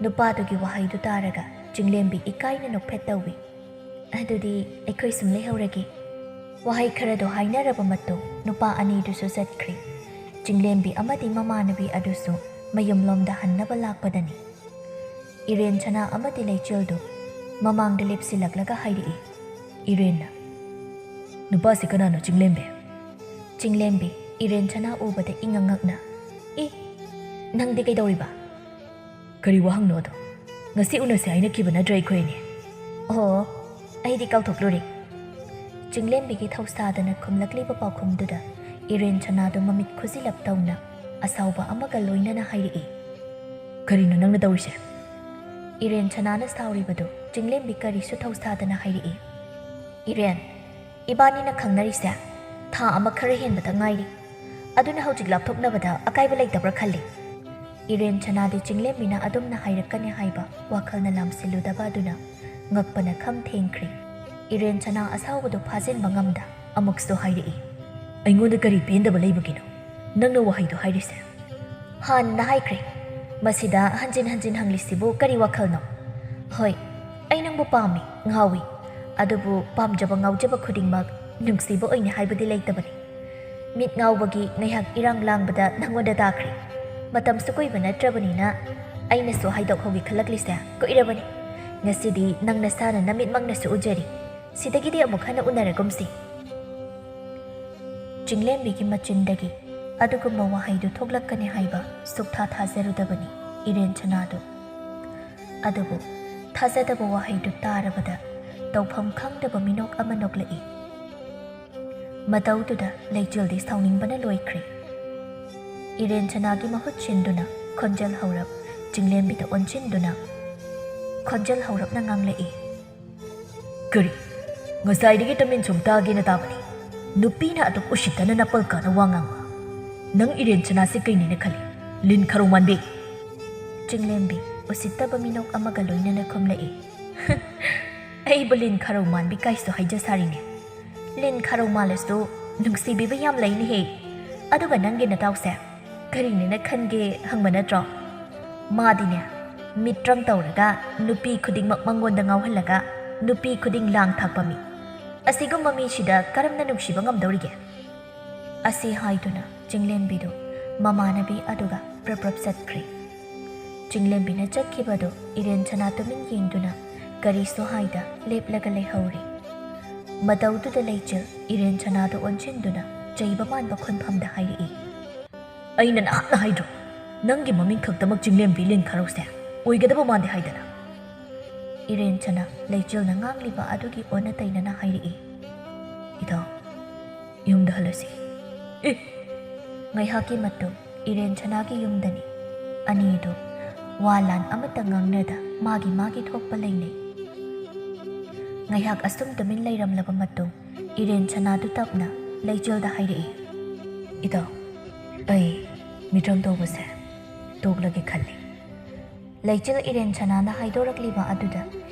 ꯅꯨꯄꯥꯗꯨꯒꯤ ꯋꯥꯍꯩꯗꯨ ꯇꯥꯔꯒ ꯆꯤꯡꯂꯦꯝꯕꯤ ꯏꯀꯥꯏꯅ ꯅꯣꯛꯐꯦꯠ ꯇꯧꯏ꯫ "ꯑꯗꯨꯗꯤ ꯑꯩꯈꯣꯏ ꯁꯨꯝ ꯂꯩꯍꯧꯔꯒꯦ꯫" ꯋꯥꯍꯩ ꯈꯔꯗꯣ ꯍꯥꯏꯅꯔꯕ ꯃꯇꯨꯡ ꯅꯨꯄꯥ ꯑꯅꯤꯗꯨꯁꯨ ꯆꯠꯈ꯭ꯔꯦ꯫ ꯆꯤꯡꯂꯦꯝꯕꯤ ꯑꯃꯗꯤ ꯃꯃꯥꯟꯅꯕꯤ ꯑꯗꯨꯁꯨ ꯃꯌꯨꯝꯂꯣꯝꯗ ꯍꯟꯅꯕ ꯂꯥꯛꯄꯗꯅꯤ꯫ ꯏꯔꯦꯟ ꯁꯅꯥ ꯑꯃꯗꯤ ꯂꯩꯆꯤꯜꯗꯨ ꯃꯃꯥꯡꯗ ꯂꯦꯞꯁꯤꯜꯂꯛꯂꯒ ꯍꯥꯏꯔꯛꯏ꯫ ꯏꯔꯦꯟꯅ, "ꯅꯨꯄꯥꯁꯤ ꯀꯅꯥꯅꯣ, ꯆꯤꯡꯂꯦꯝꯕꯤ?" ꯆꯤꯡꯂꯦꯝꯕꯤ ꯏꯔꯦꯟ ꯁꯅꯥ ꯎꯕꯗ ꯏꯉꯛ ꯉꯛꯅ, "ꯏ, ꯅꯪꯗꯤ ꯀꯩꯗꯧꯔꯤꯕ?" "ꯀꯔꯤ ꯋꯥꯍꯪꯅꯣ ꯑꯗꯣ? ꯉꯁꯤ ꯎꯅꯁꯦ ꯍꯥꯏꯅꯈꯤꯕ ꯅꯠꯇ꯭ꯔ ꯑꯩꯈꯣꯏ ꯑꯅꯤ?" "ꯑꯣ, ꯑꯩꯗꯤ ꯀꯥꯎꯊꯣꯛꯂꯨꯔꯦ꯫" ꯆꯤꯡꯂꯦꯝꯕꯤꯒꯤ ꯊꯧꯁꯥꯗꯅ ꯈꯨꯝꯂꯛꯂꯤꯕ ꯄꯥꯎꯈꯨꯝꯗꯨꯗ ꯏꯔꯦꯟ ꯁꯅꯥꯗꯨ ꯃꯃꯤꯠ ꯈꯨꯖꯤꯜꯂꯞ ꯇꯧꯅ ꯑꯁꯥꯎꯕ ꯑꯃꯒ ꯂꯣꯏꯅꯅ ꯍꯥꯏꯔꯛꯏ꯫ "ꯀꯔꯤꯅꯣ ꯅꯪꯅ ꯇꯧꯔꯤꯁꯦ?" ꯏꯔꯦꯟ ꯁꯅꯥꯅ ꯁꯥꯎꯔꯤꯕꯗꯨ ꯆꯤꯡꯂꯦꯝꯕꯤ ꯀꯔꯤꯁꯨ ꯊꯧꯁꯥꯗꯅ ꯍꯥꯏꯔꯛꯏ꯫ "ꯏꯔꯦꯟ, ꯏꯕꯥꯅꯤꯅ ꯈꯪꯅꯔꯤꯁꯦ ꯊꯥ ꯑꯃ ꯈꯔ ꯍꯦꯟꯕꯗ ꯉꯥꯏꯔꯤ꯫ ꯑꯗꯨꯅ ꯍꯧꯖꯤꯛ ꯂꯥꯞꯊꯣꯛꯅꯕꯗ ꯑꯀꯥꯏꯕ ꯂꯩꯇꯕ꯭ꯔꯥ ꯈꯜꯂꯤ꯫" ꯏꯔꯦꯟ ꯁꯅꯥꯗꯤ ꯆꯤꯡꯂꯦꯝꯕꯤꯅ ꯑꯗꯨꯝꯅ ꯍꯥꯏꯔꯛꯀꯅꯤ ꯍꯥꯏꯕ ꯋꯥꯈꯜꯅ ꯂꯥꯝꯁꯤꯜꯂꯨꯗꯕ ꯑꯗꯨꯅ ꯉꯛꯄꯅ ꯈꯝ ꯊꯦꯡꯈ꯭ꯔꯦ꯫ ꯏꯔꯦꯟ ꯁꯅꯥ ꯑꯁꯥꯎꯕꯗꯨ ꯐꯥꯖꯤꯟꯕ ꯉꯝꯗ ꯑꯃꯨꯛꯁꯨ ꯍꯥꯏꯔꯛꯏ꯫ "ꯑꯩꯉꯣꯟꯗ ꯀꯔꯤ ꯄꯦꯟꯗꯕ ꯂꯩꯕꯒꯤꯅꯣ ꯅꯪꯅ ꯋꯥꯍꯩꯗꯣ ꯍꯥꯏꯔꯤꯁꯦ?" "ꯍꯥꯟꯅ ꯍꯥꯏꯈ꯭ꯔꯦ, ꯃꯁꯤꯗ ꯍꯟꯖꯤꯟ ꯍꯟꯖꯤꯟ ꯍꯪꯂꯤꯁꯤꯕꯨ ꯀꯔꯤ ꯋꯥꯈꯜꯅꯣ? ꯍꯣꯏ, ꯑꯩ ꯅꯪꯕꯨ ꯄꯥꯝꯃꯤ, ꯉꯥꯎꯏ꯫ ꯑꯗꯨꯕꯨ ꯄꯥꯝꯖꯕ ꯉꯥꯎꯖꯕ ꯈꯨꯗꯤꯡꯃꯛ ꯅꯨꯡꯁꯤꯕ ꯑꯣꯏꯅꯤ ꯍꯥꯏꯕꯗꯤ ꯂꯩꯇꯕꯅꯤ꯫ ꯃꯤꯠ ꯉꯥꯎꯕꯒꯤ ꯉꯥꯏꯍꯥꯛ ꯏꯔꯥꯡ ꯂꯥꯡꯕꯗ ꯅꯪꯉꯣꯟꯗ ꯇꯥꯈ꯭ꯔꯦ꯫ ꯃꯇꯝꯁꯨ ꯀꯨꯏꯕ ꯅꯠꯇ꯭ꯔꯕꯅꯤꯅ ꯑꯩꯅꯁꯨ ꯍꯥꯏꯗꯣꯛꯍꯧꯒꯦ ꯈꯜꯂꯛꯂꯤꯁꯦ ꯀꯨꯏꯔꯕꯅꯤ꯫ ꯉꯁꯤꯗꯤ ꯅꯪ ꯅꯁꯥꯅ ꯅꯃꯤꯠꯃꯛꯅꯁꯨ ꯎꯖꯔꯤ꯫ ꯁꯤꯗꯒꯤꯗꯤ ꯑꯃꯨꯛ ꯍꯟꯅ ꯎꯅꯔꯒꯨꯝꯁꯤ꯫" ꯆꯤꯡꯂꯦꯝꯕꯤꯒꯤ ꯃꯆꯤꯟꯗꯒꯤ ꯑꯗꯨꯒꯨꯝꯕ ꯋꯥꯍꯩꯗꯨ ꯊꯣꯛꯂꯛꯀꯅꯤ ꯍꯥꯏꯕ ꯁꯨꯛꯊꯥ ꯊꯥꯖꯔꯨꯗꯕꯅꯤ ꯏꯔꯦꯟ ꯁꯅꯥꯗꯨ꯫ ꯑꯗꯨꯕꯨ ꯊꯥꯖꯗꯕ ꯋꯥꯍꯩꯗꯨ ꯇꯥꯔꯕꯗ ꯇꯧꯐꯝ ꯈꯪꯗꯕ ꯃꯤꯅꯣꯛ ꯑꯃ ꯅꯣꯛꯂꯛꯏ꯫ ꯃꯇꯧꯗꯨꯗ ꯂꯩꯆꯤꯜꯗꯤ ꯁꯥꯎꯅꯤꯡꯕꯅ ꯂꯣꯏꯈ꯭ꯔꯦ꯫ ꯏꯔꯦꯟ ꯁꯅꯥꯒꯤ ꯃꯍꯨꯠ ꯁꯤꯟꯗꯨꯅ ꯈꯣꯟꯖꯦꯜ ꯍꯧꯔꯞ ꯆꯤꯡꯂꯦꯝꯕꯤꯗ ꯑꯣꯟꯁꯤꯟꯗꯨꯅ ꯈꯣꯟꯖꯦꯜ ꯍꯧꯔꯞꯅ ꯉꯥꯡꯂꯛꯏ꯫ "ꯀꯔꯤ? ꯉꯁꯥꯏꯗꯒꯤ ꯇꯃꯤꯟ ꯁꯨꯝ ꯇꯥꯒꯦꯅ ꯇꯥꯕꯅꯤ꯫ ꯅꯨꯄꯤꯅ ꯑꯗꯨꯛ ꯎꯁꯤꯠꯇꯅ ꯅꯄꯜ ꯀꯥꯅ ꯋꯥ ꯉꯥꯡꯕ? ꯅꯪ ꯏꯔꯦꯟ ꯁꯅꯥꯁꯦ ꯀꯩꯅꯦꯅ ꯈꯜꯂꯤ? ꯂꯤꯟ ꯈꯔꯧ ꯃꯥꯟꯕꯤ꯫ ꯆꯤꯡꯂꯦꯝꯕꯤ ꯎꯁꯤꯠꯇꯕ ꯃꯤꯅꯣꯛ ꯑꯃꯒ ꯂꯣꯏꯅꯅ ꯈꯨꯝꯂꯛꯏ꯫ ꯑꯩꯕꯨ ꯂꯤꯟ ꯈꯔꯧ ꯃꯥꯟꯕꯤ ꯀꯥꯏꯁꯨ ꯍꯥꯏꯖ ꯁꯥꯔꯤꯅꯦ꯫ ꯂꯤꯟ ꯈꯔꯧ ꯃꯥꯜꯂꯁꯨ ꯅꯨꯡꯁꯤꯕꯤꯕ ꯌꯥꯝ ꯂꯩꯅꯦꯍꯦ꯫ ꯑꯗꯨꯒ ꯅꯪꯒꯤ ꯅꯇꯥꯎꯁꯦ ꯀꯔꯤꯅꯦꯅ ꯈꯟꯒꯦ ꯍꯪꯕ ꯅꯠꯇ꯭ꯔꯣ? ꯃꯥꯗꯤꯅꯦ, ꯃꯤꯇ꯭ꯔꯪ ꯇꯧꯔꯒ ꯅꯨꯄꯤ ꯈꯨꯗꯤꯡꯃꯛ ꯃꯉꯣꯟꯗ ꯉꯥꯎꯍꯜꯂꯒ ꯅꯨꯄꯤ ꯈꯨꯗꯤꯡ ꯂꯥꯡ ꯊꯥꯛꯄ ꯃꯤ꯫ ꯑꯁꯤꯒꯨꯝꯕ ꯃꯤꯁꯤꯗ ꯀꯔꯝꯅ ꯅꯨꯡꯁꯤꯕ ꯉꯝꯗꯧꯔꯤꯒꯦ? ꯑꯁꯤ ꯍꯥꯏꯗꯨꯅ ꯆꯤꯡꯂꯦꯝꯕꯤꯗꯨ ꯃꯃꯥꯟꯅꯕꯤ ꯑꯗꯨꯒ ꯄ꯭ꯔꯞ ꯄ꯭ꯔꯞ ꯆꯠꯈ꯭ꯔꯦ꯫ ꯆꯤꯡꯂꯦꯝꯕꯤꯅ ꯆꯠꯈꯤꯕꯗꯨ ꯏꯔꯦꯟ ꯁꯅꯥ ꯇꯨꯃꯤꯟ ꯌꯦꯡꯗꯨꯅ ꯀꯔꯤꯁꯨ ꯍꯥꯏꯗ ꯂꯦꯞꯂꯒ ꯂꯩꯍꯧꯔꯦ꯫ ꯃꯇꯧꯗꯨꯗ ꯂꯩꯆꯤꯜ ꯏꯔꯦꯟ ꯁꯅꯥꯗ ꯑꯣꯟꯁꯤꯟꯗꯨꯅ ꯆꯩꯕ ꯃꯥꯟꯕ ꯈꯣꯟꯐꯝꯗ ꯍꯥꯏꯔꯛꯏ꯫ ꯑꯩꯅ ꯅꯍꯥꯟꯅ ꯍꯥꯏꯗ꯭ꯔꯣ, ꯅꯪꯒꯤ ꯃꯃꯤꯡ ꯈꯛꯇꯃꯛ ꯆꯤꯡꯂꯦꯝꯕꯤ ꯂꯤꯟ ꯈꯔꯧꯁꯦ ꯑꯣꯏꯒꯗꯕ ꯃꯥꯟꯗꯦ ꯍꯥꯏꯗꯅ? ꯏꯔꯦꯟ ꯁꯅꯥ ꯂꯩꯆꯤꯜꯅ ꯉꯥꯡꯂꯤꯕ ꯑꯗꯨꯒꯤ ꯑꯣꯟꯅ ꯇꯩꯅꯅ ꯍꯥꯏꯔꯛꯏ꯫ ꯏꯇꯥꯎ, ꯌꯨꯝꯗ ꯍꯜꯂꯁꯤ꯫ ꯑꯦ! ꯉꯥꯏꯍꯥꯛꯀꯤ ꯃꯇꯨꯡ ꯏꯔꯦꯟ ꯁꯅꯥꯒꯤ ꯌꯨꯝꯗꯅꯤ꯫ ꯑꯅꯤꯗꯨ ꯋꯥ ꯂꯥꯟ ꯑꯃꯠꯇ ꯉꯥꯡꯅꯗ ꯃꯥꯒꯤ ꯃꯥꯒꯤ ꯊꯣꯛꯄ ꯂꯩꯅꯩ꯫ ꯉꯥꯏꯍꯥꯛ ꯑꯁꯨꯝ ꯇꯨꯃꯤꯟ ꯂꯩꯔꯝꯂꯕ ꯃꯇꯨꯡ ꯏꯔꯦꯟ ꯁꯅꯥꯗꯨ ꯇꯞꯅ ꯂꯩꯆꯤꯜꯗ ꯍꯥꯏꯔꯛꯏ꯫ ꯏꯇꯥꯎ, ꯑꯩ ꯃꯤꯇ꯭ꯔꯪ ꯇꯧꯕꯁꯦ ꯇꯣꯛꯂꯒꯦ ꯈꯜꯂꯤ꯫ ꯂꯩꯆꯤꯜ ꯏꯔꯦꯟ ꯁꯅꯥꯅ ꯍꯥꯏꯗꯣꯔꯛꯂꯤꯕ ꯑꯗꯨꯗ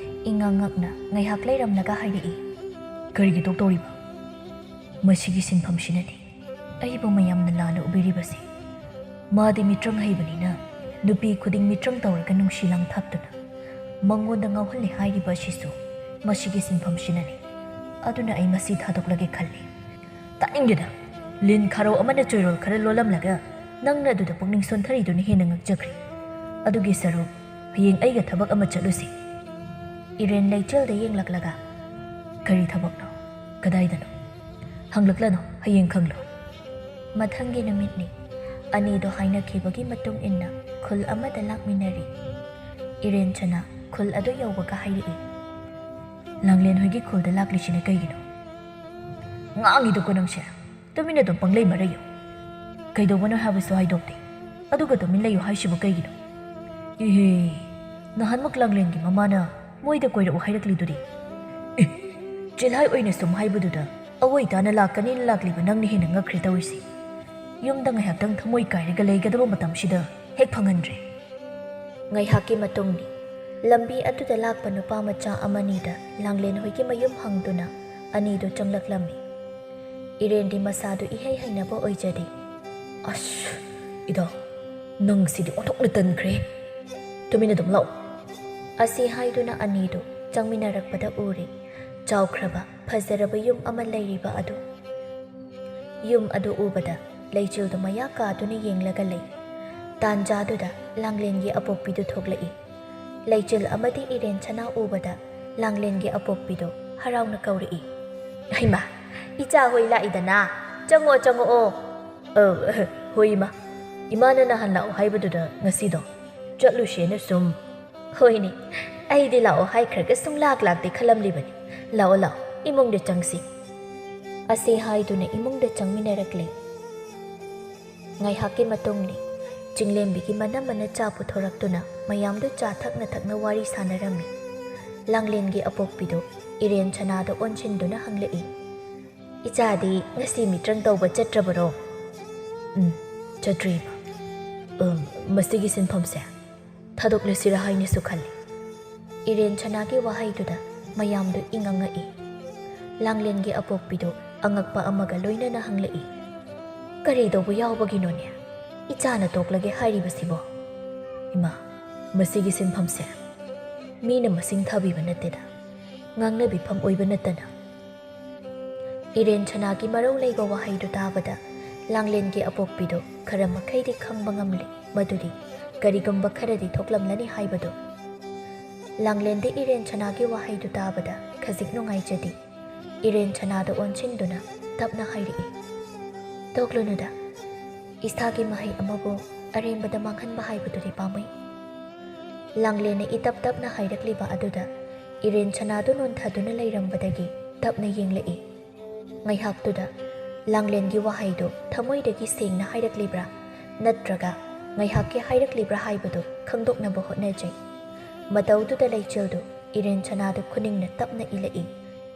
ꯏꯉꯛ ꯉꯛꯅ ꯉꯥꯏꯍꯥꯛ ꯂꯩꯔꯝꯂꯒ ꯍꯥꯏꯔꯛꯏ꯫ ꯀꯔꯤꯒꯤ ꯇꯣꯛꯇꯧꯔꯤꯕ? ꯃꯁꯤꯒꯤ ꯁꯤꯟꯐꯝꯁꯤꯅꯅꯤ ꯑꯩꯕꯨ ꯃꯌꯥꯝꯅ ꯂꯥꯟꯅ ꯎꯕꯤꯔꯤꯕꯁꯦ꯫ ꯃꯥꯗꯤ ꯃꯤꯇ꯭ꯔꯪ ꯍꯩꯕꯅꯤꯅ ꯅꯨꯄꯤ ꯈꯨꯗꯤꯡ ꯃꯤꯇ꯭ꯔꯪ ꯇꯧꯔꯒ ꯅꯨꯡꯁꯤ ꯂꯥꯡ ꯊꯥꯛꯇꯨꯅ ꯃꯉꯣꯟꯗ ꯉꯥꯎꯍꯜꯂꯦ ꯍꯥꯏꯔꯤꯕ ꯑꯁꯤꯁꯨ ꯃꯁꯤꯒꯤ ꯁꯤꯟꯐꯝꯁꯤꯅꯅꯤ꯫ ꯑꯗꯨꯅ ꯑꯩ ꯃꯁꯤ ꯊꯥꯗꯣꯛꯂꯒꯦ ꯈꯜꯂꯤ꯫ ꯇꯥꯅꯤꯡꯗꯦꯗ꯫ ꯂꯤꯟ ꯈꯥꯔꯧ ꯑꯃꯅ ꯆꯣꯏꯔꯣꯜ ꯈꯔ ꯂꯣꯜꯂꯝꯂꯒ ꯅꯪꯅ ꯑꯗꯨꯗ ꯄꯨꯛꯅꯤꯡ ꯁꯣꯟꯊꯔꯤꯗꯨꯅ ꯍꯦꯟꯅ ꯉꯛꯆꯈ꯭ꯔꯦ꯫ ꯑꯗꯨꯒꯤ ꯁꯔꯨꯛ ꯍꯌꯦꯡ ꯑꯩꯒ ꯊꯕꯛ ꯑꯃ ꯆꯠꯂꯨꯁꯤ꯫ ꯏꯔꯦꯟ ꯂꯩꯆꯤꯜꯗ ꯌꯦꯡꯂꯛꯂꯒ, ꯀꯔꯤ ꯊꯕꯛꯅꯣ? ꯀꯗꯥꯏꯗꯅꯣ? ꯍꯪꯂꯛꯂꯅꯨ, ꯍꯌꯦꯡ ꯈꯪꯂꯣ꯫ ꯃꯊꯪꯒꯤ ꯅꯨꯃꯤꯠꯅꯤ꯫ ꯑꯅꯤꯗꯣ ꯍꯥꯏꯅꯈꯤꯕꯒꯤ ꯃꯇꯨꯡ ꯏꯟꯅ ꯈꯨꯜ ꯑꯃꯗ ꯂꯥꯛꯃꯤꯟꯅꯔꯤ꯫ ꯏꯔꯦꯟ ꯁꯅꯥ ꯈꯨꯜ ꯑꯗꯨ ꯌꯧꯕꯒ ꯍꯥꯏꯔꯛꯏ꯫ ꯂꯥꯡꯂꯦꯟ ꯍꯣꯏꯒꯤ ꯈꯨꯜꯗ ꯂꯥꯛꯂꯤꯁꯤꯅ ꯀꯩꯒꯤꯅꯣ? ꯉꯥꯡꯉꯤꯗꯨꯀꯣ ꯅꯪꯁꯦ꯫ ꯇꯨꯃꯤꯟꯅ ꯑꯗꯨꯝ ꯄꯪꯂꯩ ꯃꯔꯩꯌꯨ꯫ ꯀꯩꯗꯧꯕꯅꯣ ꯍꯥꯏꯕꯁꯨ ꯍꯥꯏꯗꯣꯛꯇꯦ꯫ ꯑꯗꯨꯒ ꯇꯨꯃꯤꯟ ꯂꯩꯌꯨ ꯍꯥꯏꯁꯤꯕꯨ ꯀꯩꯒꯤꯅꯣ? ꯏꯍꯦ, ꯅꯍꯥꯟꯃꯛ ꯂꯥꯡꯂꯦꯟꯒꯤ ꯃꯃꯥꯅ ꯃꯣꯏꯗ ꯀꯣꯏꯔꯛꯎ ꯍꯥꯏꯔꯛꯂꯤꯗꯨꯗꯤ꯫ ꯑꯦ, ꯆꯤꯜꯍꯥꯏ ꯑꯣꯏꯅ ꯁꯨꯝ ꯍꯥꯏꯕꯗꯨꯗ ꯑꯋꯣꯏ ꯇꯥꯅ ꯂꯥꯛꯀꯅꯤꯅ ꯂꯥꯛꯂꯤꯕ ꯅꯪꯅ ꯍꯦꯟꯅ ꯉꯛꯈ꯭ꯔꯦ ꯇꯧꯔꯤꯁꯤ꯫ ꯌꯨꯝꯗ ꯉꯥꯏꯍꯥꯛꯇꯪ ꯊꯃꯣꯏ ꯀꯥꯏꯔꯒ ꯂꯩꯒꯗꯕ ꯃꯇꯝꯁꯤꯗ ꯍꯦꯛ ꯐꯪꯍꯟꯗ꯭ꯔꯦ꯫ ꯉꯥꯏꯍꯥꯛꯀꯤ ꯃꯇꯨꯡꯅꯤ꯫ ꯂꯝꯕꯤ ꯑꯗꯨꯗ ꯂꯥꯛꯄ ꯅꯨꯄꯥ ꯃꯆꯥ ꯑꯃꯅꯤꯗ ꯂꯥꯡꯂꯦꯟ ꯍꯣꯏꯒꯤ ꯃꯌꯨꯝ ꯍꯪꯗꯨꯅ ꯑꯅꯤꯗꯨ ꯆꯪꯂꯛꯂꯝꯃꯤ꯫ ꯏꯔꯦꯟꯗꯤ ꯃꯁꯥꯗꯨ ꯏꯍꯩ ꯍꯩꯅꯕ ꯑꯣꯏꯖꯗꯦ꯫ "ꯑꯁ, ꯏꯗꯣ, ꯅꯪꯁꯤꯗꯤ ꯑꯣꯟꯊꯣꯛꯅ ꯇꯟꯈ꯭ꯔꯦ꯫ ꯇꯨꯃꯤꯟꯅ ꯑꯗꯨꯝ ꯂꯥꯛꯑꯣ꯫" ꯑꯁꯤ ꯍꯥꯏꯗꯨꯅ ꯑꯅꯤꯗꯨ ꯆꯪꯃꯤꯟꯅꯔꯛꯄꯗ ꯎꯔꯦ ꯆꯥꯎꯈ꯭ꯔꯕ ꯐꯖꯔꯕ ꯌꯨꯝ ꯑꯃ ꯂꯩꯔꯤꯕ ꯑꯗꯨ꯫ ꯌꯨꯝ ꯑꯗꯨ ꯎꯕꯗ ꯂꯩꯆꯤꯜꯗꯨ ꯃꯌꯥ ꯀꯥꯗꯨꯅ ꯌꯦꯡꯂꯒ ꯂꯩ꯫ ꯇꯥꯟꯖꯥꯗꯨꯗ ꯂꯥꯡꯂꯦꯟꯒꯤ ꯑꯄꯣꯛꯄꯤꯗꯨ ꯊꯣꯛꯂꯛꯏ꯫ ꯂꯩꯆꯤꯜ ꯑꯃꯗꯤ ꯏꯔꯦꯟ ꯁꯅꯥ ꯎꯕꯗ ꯂꯥꯡꯂꯦꯟꯒꯤ ꯑꯄꯣꯛꯄꯤꯗꯨ ꯍꯔꯥꯎꯅ ꯀꯧꯔꯛꯏ꯫ "ꯍꯩꯃꯥ, ꯏꯆꯥ ꯍꯣꯏ ꯂꯥꯛꯏꯗꯅ꯫ ꯆꯪꯉꯛꯑꯣ, ꯆꯪꯉꯛꯑꯣ꯫" "ꯑ, ꯍꯣꯏ ꯏꯃꯥ꯫ ꯏꯃꯥꯅ ꯅꯍꯥꯟ ꯂꯥꯛꯑꯣ ꯍꯥꯏꯕꯗꯨꯗ ꯉꯁꯤꯗꯣ ꯆꯠꯂꯨꯁꯦꯅ ꯁꯨꯝ꯫" "ꯍꯣꯏꯅꯦ, ꯑꯩꯗꯤ ꯂꯥꯛꯑꯣ ꯍꯥꯏꯈ꯭ꯔꯒ ꯁꯨꯝ ꯂꯥꯛ ꯂꯥꯛꯇꯦ ꯈꯜꯂꯝꯂꯤꯕꯅꯤ꯫ ꯂꯥꯛꯑꯣ, ꯂꯥꯛꯑꯣ, ꯏꯃꯨꯡꯗ ꯆꯪꯁꯤ꯫" ꯑꯁꯤ ꯍꯥꯏꯗꯨꯅ ꯏꯃꯨꯡꯗ ꯆꯪꯃꯤꯟꯅꯔꯛꯂꯦ꯫ ꯉꯥꯏꯍꯥꯛꯀꯤ ꯃꯇꯨꯡꯅꯤ꯫ ꯆꯤꯡꯂꯦꯝꯕꯤꯒꯤ ꯃꯅꯝ ꯑꯃꯅ ꯆꯥ ꯄꯨꯊꯣꯔꯛꯇꯨꯅ ꯃꯌꯥꯝꯗꯨ ꯆꯥ ꯊꯛꯅ ꯊꯛꯅ ꯋꯥꯔꯤ ꯁꯥꯟꯅꯔꯝꯃꯤ꯫ ꯂꯥꯡꯂꯦꯟꯒꯤ ꯑꯄꯣꯛꯄꯤꯗꯨ ꯏꯔꯦꯟ ꯁꯅꯥꯗ ꯑꯣꯟꯁꯤꯟꯗꯨꯅ ꯍꯪꯂꯛꯏ, "ꯏꯆꯥꯗꯤ ꯉꯁꯤ ꯃꯤꯇ꯭ꯔꯪ ꯇꯧꯕ ꯆꯠꯇ꯭ꯔꯕꯔꯣ?" "ꯎꯝ, ꯆꯠꯇ꯭ꯔꯤ ꯏꯃꯥ꯫ ꯎꯝ, ꯃꯁꯤꯒꯤ ꯁꯤꯟꯐꯝꯁꯦ ꯊꯥꯗꯣꯛꯂꯁꯤꯔꯥ ꯍꯥꯏꯅꯁꯨ ꯈꯜꯂꯤ꯫" ꯏꯔꯦꯟ ꯁꯅꯥꯒꯤ ꯋꯥꯍꯩꯗꯨꯗ ꯃꯌꯥꯝꯗꯨ ꯏꯉꯛ ꯉꯛꯏ꯫ ꯂꯥꯡꯂꯦꯟꯒꯤ ꯑꯄꯣꯛꯄꯤꯗꯨ ꯑꯉꯛꯄ ꯑꯃꯒ ꯂꯣꯏꯅꯅ ꯍꯪꯂꯛꯏ, "ꯀꯔꯤ ꯇꯧꯕ ꯌꯥꯎꯕꯒꯤꯅꯣꯅꯦ ꯏꯆꯥꯅ ꯇꯣꯛꯂꯒꯦ ꯍꯥꯏꯔꯤꯕꯁꯤꯕꯣ?" "ꯏꯃꯥ, ꯃꯁꯤꯒꯤ ꯁꯤꯟꯐꯝꯁꯦ ꯃꯤꯅ ꯃꯁꯤꯡ ꯊꯥꯕꯤꯕ ꯅꯠꯇꯦꯗ, ꯉꯥꯡꯅꯕꯤꯐꯝ ꯑꯣꯏꯕ ꯅꯠꯇꯅ꯫" ꯏꯔꯦꯟ ꯁꯅꯥꯒꯤ ꯃꯔꯧ ꯂꯩꯕ ꯋꯥꯍꯩꯗꯨ ꯇꯥꯕꯗ ꯂꯥꯡꯂꯦꯟꯒꯤ ꯑꯄꯣꯛꯄꯤꯗꯨ ꯈꯔ ꯃꯈꯩꯗꯤ ꯈꯪꯕ ꯉꯝꯂꯦ, ꯃꯗꯨꯗꯤ ꯀꯔꯤꯒꯨꯝꯕ ꯈꯔꯗꯤ ꯊꯣꯛꯂꯝꯂꯅꯤ ꯍꯥꯏꯕꯗꯨ꯫ ꯂꯥꯡꯂꯦꯟꯗꯤ ꯏꯔꯦꯟ ꯁꯅꯥꯒꯤ ꯋꯥꯍꯩꯗꯨ ꯇꯥꯕꯗ ꯈꯖꯤꯛ ꯅꯨꯡꯉꯥꯏꯖꯗꯦ꯫ ꯏꯔꯦꯟ ꯁꯅꯥꯗ ꯑꯣꯟꯁꯤꯟꯗꯨꯅ ꯇꯞꯅ ꯍꯥꯏꯔꯛꯏ, "ꯇꯣꯛꯂꯨꯅꯨꯗ, ꯏꯁꯥꯒꯤ ꯃꯍꯩ ꯑꯃꯕꯨ ꯑꯔꯦꯝꯕꯗ ꯃꯥꯡꯍꯟꯕ ꯍꯥꯏꯕꯗꯨꯗꯤ ꯄꯥꯝꯃꯨꯏ꯫" ꯂꯥꯡꯂꯦꯟꯅ ꯏꯇꯞ ꯇꯞꯅ ꯍꯥꯏꯔꯛꯂꯤꯕ ꯑꯗꯨꯗ ꯏꯔꯦꯟ ꯁꯅꯥꯗꯨ ꯅꯣꯟꯊꯗꯨꯅ ꯂꯩꯔꯝꯕꯗꯒꯤ ꯇꯞꯅ ꯌꯦꯡꯂꯛꯏ꯫ ꯉꯥꯏꯍꯥꯛꯇꯨꯗ ꯂꯥꯡꯂꯦꯟꯒꯤ ꯋꯥꯍꯩꯗꯨ ꯊꯃꯣꯏꯗꯒꯤ ꯁꯦꯡꯅ ꯍꯥꯏꯔꯛꯂꯤꯕ꯭ꯔꯥ ꯅꯠꯇ꯭ꯔꯒ ꯉꯥꯏꯍꯥꯛꯀꯤ ꯍꯥꯏꯔꯛꯂꯤꯕ꯭ꯔꯥ ꯍꯥꯏꯕꯗꯨ ꯈꯪꯗꯣꯛꯅꯕ ꯍꯣꯠꯅꯖꯩ꯫ ꯃꯇꯧꯗꯨꯗ ꯂꯩꯆꯤꯜꯗꯨ ꯏꯔꯦꯟ ꯁꯅꯥꯗ ꯈꯨꯅꯤꯡꯅ ꯇꯞꯅ ꯏꯜꯂꯛꯏ꯫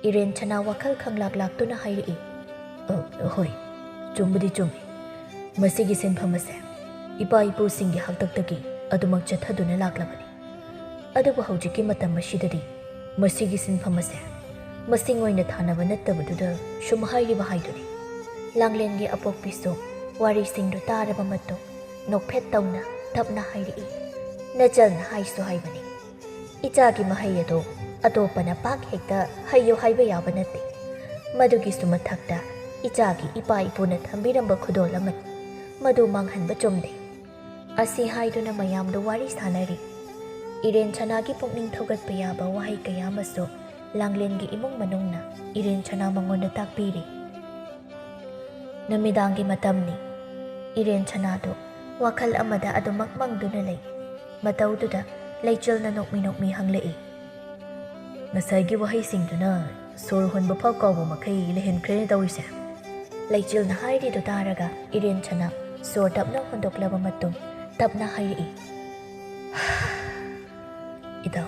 ꯏꯔꯦꯟ ꯁꯅꯥ ꯋꯥꯈꯜ ꯈꯪꯂꯥꯛ ꯂꯥꯛꯇꯨꯅ ꯍꯥꯏꯔꯛꯏ, "ꯑ, ꯍꯣꯏ, ꯆꯨꯝꯕꯨꯗꯤ ꯆꯨꯝꯃꯤ꯫ ꯃꯁꯤꯒꯤ ꯁꯤꯟꯐꯝ ꯑꯁꯦ ꯏꯄꯥ ꯏꯄꯨꯁꯤꯡꯒꯤ ꯍꯥꯛꯇꯛꯇꯒꯤ ꯑꯗꯨꯃꯛ ꯆꯠꯊꯗꯨꯅ ꯂꯥꯛꯂꯕꯅꯤ꯫ ꯑꯗꯨꯕꯨ ꯍꯧꯖꯤꯛꯀꯤ ꯃꯇꯝ ꯑꯁꯤꯗꯗꯤ ꯃꯁꯤꯒꯤ ꯁꯤꯟꯐꯝ ꯑꯁꯦ ꯃꯁꯤꯡ ꯑꯣꯏꯅ ꯊꯥꯅꯕ ꯅꯠꯇꯕꯗꯨꯗ ꯁꯨꯝ ꯍꯥꯏꯔꯤꯕ ꯍꯥꯏꯗꯨꯅꯤ꯫ ꯂꯥꯡꯂꯦꯟꯒꯤ ꯑꯄꯣꯛꯄꯤꯁꯨ ꯋꯥꯔꯤꯁꯤꯡꯗꯨ ꯇꯥꯔꯕ ꯃꯇꯨꯡ ꯅꯣꯛꯐꯦꯠ ꯇꯧꯅ ꯇꯞꯅ ꯍꯥꯏꯔꯛꯏ, "ꯅꯆꯜꯅ ꯍꯥꯏꯁꯨ ꯍꯥꯏꯕꯅꯤ, ꯏꯆꯥꯒꯤ ꯃꯍꯩ ꯑꯗꯣ ꯑꯇꯣꯞꯄꯅ ꯄꯥꯛ ꯍꯦꯛꯇ ꯍꯩꯌꯨ ꯍꯥꯏꯕ ꯌꯥꯕ ꯅꯠꯇꯦ꯫ ꯃꯗꯨꯒꯤꯁꯨ ꯃꯊꯛꯇ ꯏꯆꯥꯒꯤ ꯏꯄꯥ ꯏꯄꯨꯅ ꯊꯝꯕꯤꯔꯝꯕ ꯈꯨꯗꯣꯜ ꯑꯃꯅꯤ꯫ ꯃꯗꯨ ꯃꯥꯡꯍꯟꯕ ꯆꯨꯝꯗꯦ"꯫ ꯑꯁꯤ ꯍꯥꯏꯗꯨꯅ ꯃꯌꯥꯝꯗꯨ ꯋꯥꯔꯤ ꯁꯥꯟꯅꯔꯤ꯫ ꯏꯔꯦꯟ ꯁꯅꯥꯒꯤ ꯄꯨꯛꯅꯤꯡ ꯊꯧꯒꯠꯄ ꯌꯥꯕ ꯋꯥꯍꯩ ꯀꯌꯥ ꯑꯃꯁꯨ ꯂꯥꯡꯂꯦꯟꯒꯤ ꯏꯃꯨꯡ ꯃꯅꯨꯡꯅ ꯏꯔꯦꯟ ꯁꯅꯥ ꯃꯉꯣꯟꯗ ꯇꯥꯛꯄꯤꯔꯤ꯫ ꯅꯨꯃꯤꯗꯥꯡꯒꯤ ꯃꯇꯝꯅꯤ꯫ ꯏꯔꯦꯟ ꯁꯅꯥꯗꯨ ꯋꯥꯈꯜ ꯑꯃꯗ ꯑꯗꯨꯃꯛ ꯃꯪꯗꯨꯅ ꯂꯩ꯫ ꯃꯇꯧꯗꯨꯗ ꯂꯩꯆꯤꯜꯅ ꯅꯣꯛꯃꯤ ꯅꯣꯛꯃꯤ ꯍꯪꯂꯛꯏ, "ꯉꯁꯥꯏꯒꯤ ꯋꯥꯍꯩꯁꯤꯡꯗꯨꯅ ꯁꯣꯔ ꯍꯣꯟꯕ ꯐꯥꯎ ꯀꯥꯎꯕ ꯃꯈꯩ ꯂꯩꯍꯟꯈ꯭ꯔꯦꯅꯦ ꯇꯧꯔꯤꯁꯦ"꯫ ꯂꯩꯆꯤꯜꯅ ꯍꯥꯏꯔꯤꯗꯨ ꯇꯥꯔꯒ ꯏꯔꯦꯟ ꯁꯅꯥ ꯁꯣꯔ ꯇꯞꯅ ꯍꯣꯟꯗꯣꯛꯂꯕ ꯃꯇꯨꯡ ꯇꯞꯅ ꯍꯥꯏꯔꯛꯏ, "ꯏꯇꯥꯎ,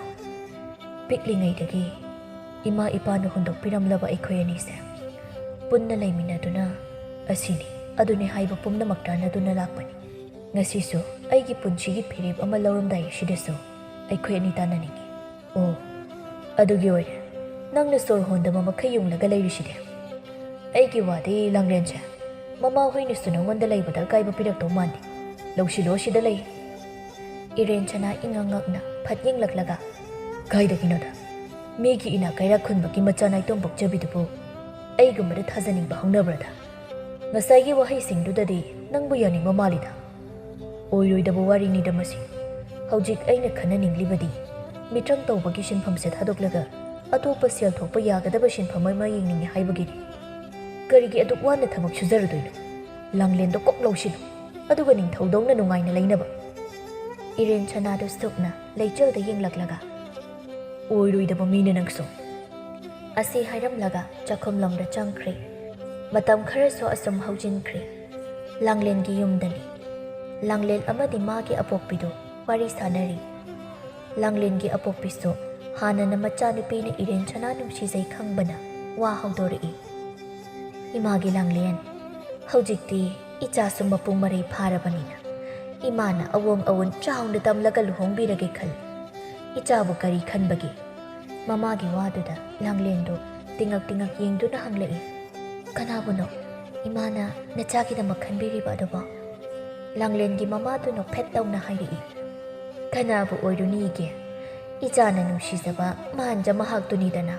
ꯄꯤꯛꯂꯤꯉꯩꯗꯒꯤ ꯏꯃꯥ ꯏꯄꯥꯅ ꯍꯨꯟꯗꯣꯛꯄꯤꯔꯝꯂꯕ ꯑꯩꯈꯣꯏ ꯑꯅꯤꯁꯦ ꯄꯨꯟꯅ ꯂꯩꯃꯤꯟꯅꯗꯨꯅ ꯑꯁꯤꯅꯤ ꯑꯗꯨꯅꯤ ꯍꯥꯏꯕ ꯄꯨꯝꯅꯃꯛ ꯇꯥꯟꯅꯗꯨꯅ ꯂꯥꯛꯄꯅꯤ꯫ ꯉꯁꯤꯁꯨ ꯑꯩꯒꯤ ꯄꯨꯟꯁꯤꯒꯤ ꯐꯤꯔꯦꯞ ꯑꯃ ꯂꯧꯔꯝꯗꯥꯏ ꯑꯁꯤꯗꯁꯨ ꯑꯩꯈꯣꯏ ꯑꯅꯤ ꯇꯥꯟꯅꯅꯤꯡꯉꯤ"꯫ "ꯑꯣ, ꯑꯗꯨꯒꯤ ꯑꯣꯏꯔꯦ ꯅꯪꯅ ꯁꯣꯔ ꯍꯣꯟꯗꯕ ꯃꯈꯩ ꯌꯨꯡꯂꯒ ꯂꯩꯔꯤꯁꯤꯗꯤ꯫ ꯑꯩꯒꯤ ꯋꯥꯗꯤ ꯂꯥꯡꯂꯦꯟꯁꯦ ꯃꯃꯥ ꯍꯣꯏꯅꯁꯨ ꯅꯉꯣꯟꯗ ꯂꯩꯕꯗ ꯑꯀꯥꯏꯕ ꯄꯤꯔꯛꯇꯧ ꯃꯥꯟꯗꯦ꯫ ꯂꯧꯁꯤꯜꯂꯣ ꯑꯁꯤꯗ ꯂꯩ"꯫ ꯏꯔꯦꯟ ꯁꯅꯥ ꯏꯉꯛ ꯉꯛꯅ ꯐꯠ ꯌꯦꯡꯂꯛꯂꯒ, "ꯀꯥꯏꯗꯒꯤꯅꯣꯗ? ꯃꯤꯒꯤ ꯏꯅꯥ ꯀꯩꯔꯥꯛ ꯈꯨꯟꯕꯒꯤ ꯃꯆꯥ ꯅꯥꯏꯇꯣꯝ ꯄꯣꯛꯆꯕꯤꯗꯨꯕꯨ ꯑꯩꯒꯨꯝꯕꯗ ꯊꯥꯖꯅꯤꯡꯕ ꯍꯧꯅꯕ꯭ꯔꯗ? ꯉꯁꯥꯏꯒꯤ ꯋꯥꯍꯩꯁꯤꯡꯗꯨꯗꯗꯤ ꯅꯪꯕꯨ ꯌꯥꯅꯤꯡꯕ ꯃꯥꯜꯂꯤꯗ"꯫ "ꯑꯣꯏꯔꯣꯏꯗꯕ ꯋꯥꯔꯤꯅꯤꯗ ꯃꯁꯤ꯫ ꯍꯧꯖꯤꯛ ꯑꯩꯅ ꯈꯟꯅꯅꯤꯡꯂꯤꯕꯗꯤ ꯃꯤꯇ꯭ꯔꯪ ꯇꯧꯕꯒꯤ ꯁꯤꯟꯐꯝꯁꯦ ꯊꯥꯗꯣꯛꯂꯒ ꯑꯇꯣꯞꯄ ꯁꯦꯜ ꯊꯣꯛꯄ ꯌꯥꯒꯗꯕ ꯁꯤꯟꯐꯝ ꯑꯃ ꯌꯦꯡꯅꯤꯡꯉꯤ ꯍꯥꯏꯕꯒꯤꯅꯤ꯫ ꯀꯔꯤꯒꯤ ꯑꯗꯨꯛ ꯋꯥꯅ ꯊꯕꯛ ꯁꯨꯖꯔꯨꯗꯣꯏꯅꯣ? ꯂꯥꯡꯂꯦꯟꯗꯣ ꯀꯣꯛ ꯂꯧꯁꯤꯜꯂꯨ, ꯑꯗꯨꯒ ꯅꯤꯡꯊꯧꯗꯧꯅ ꯅꯨꯡꯉꯥꯏꯅ ꯂꯩꯅꯕ"꯫ ꯏꯔꯦꯟ ꯁꯅꯥꯗꯨ ꯁꯨꯛꯅ ꯂꯩꯆꯤꯜꯗ ꯌꯦꯡꯂꯛꯂꯒ, "ꯑꯣꯏꯔꯣꯏꯗꯕ ꯃꯤꯅꯦ ꯅꯪꯁꯨ"꯫ ꯑꯁꯤ ꯍꯥꯏꯔꯝꯂꯒ ꯆꯥꯛꯈꯨꯝꯂꯣꯝꯗ ꯆꯪꯈ꯭ꯔꯦ꯫ ꯃꯇꯝ ꯈꯔꯁꯨ ꯑꯁꯨꯝ ꯍꯧꯖꯤꯟꯈ꯭ꯔꯦ꯫ ꯂꯥꯡꯂꯦꯟꯒꯤ ꯌꯨꯝꯗꯅꯤ꯫ ꯂꯥꯡꯂꯦꯟ ꯑꯃꯗꯤ ꯃꯥꯒꯤ ꯑꯄꯣꯛꯄꯤꯗꯨ ꯋꯥꯔꯤ ꯁꯥꯟꯅꯔꯤ꯫ ꯂꯥꯡꯂꯦꯟꯒꯤ ꯑꯄꯣꯛꯄꯤꯁꯨ ꯍꯥꯟꯅꯅ ꯃꯆꯥꯅꯨꯄꯤꯅ ꯏꯔꯦꯟ ꯁꯅꯥ ꯅꯨꯡꯁꯤꯖꯩ ꯈꯪꯕꯅ ꯋꯥ ꯍꯧꯗꯣꯔꯛꯏ꯫ "ꯏꯃꯥꯒꯤ ꯂꯥꯡꯂꯦꯟ, ꯍꯧꯖꯤꯛꯇꯤ ꯏꯆꯥꯁꯨ ꯃꯄꯨꯡ ꯃꯔꯩ ꯐꯥꯔꯕꯅꯤꯅ ꯏꯃꯥꯅ ꯑꯋꯣꯡ ꯑꯋꯣꯟ ꯆꯥꯎꯅ ꯇꯝꯂꯒ ꯂꯨꯍꯣꯡꯕꯤꯔꯒꯦ ꯈꯜꯂꯤ꯫ ꯏꯆꯥꯕꯨ ꯀꯔꯤ ꯈꯟꯕꯒꯦ? ꯃꯃꯥꯒꯤ ꯋꯥꯗꯨꯗ ꯂꯥꯡꯂꯦꯟꯗꯨ ꯇꯤꯉꯛ ꯇꯤꯉꯛ ꯌꯦꯡꯗꯨꯅ ꯍꯪꯂꯛꯏ꯫ "ꯀꯅꯥꯕꯨꯅꯣ ꯏꯃꯥꯅ ꯅꯆꯥꯒꯤꯗꯃꯛ ꯈꯟꯕꯤꯔꯤꯕ ꯑꯗꯨꯕꯣ?" ꯂꯥꯡꯂꯦꯟꯒꯤ ꯃꯃꯥꯗꯨ ꯅꯣꯛꯐꯦꯠ ꯇꯧꯅ ꯍꯥꯏꯔꯛꯏ꯫ "ꯀꯅꯥꯕꯨ ꯑꯣꯏꯔꯨꯅꯤꯒꯦ? ꯏꯆꯥꯅ ꯅꯨꯡꯁꯤꯖꯕ ꯃꯥꯟꯖ ꯃꯍꯥꯛꯇꯨꯅꯤꯗꯅ꯫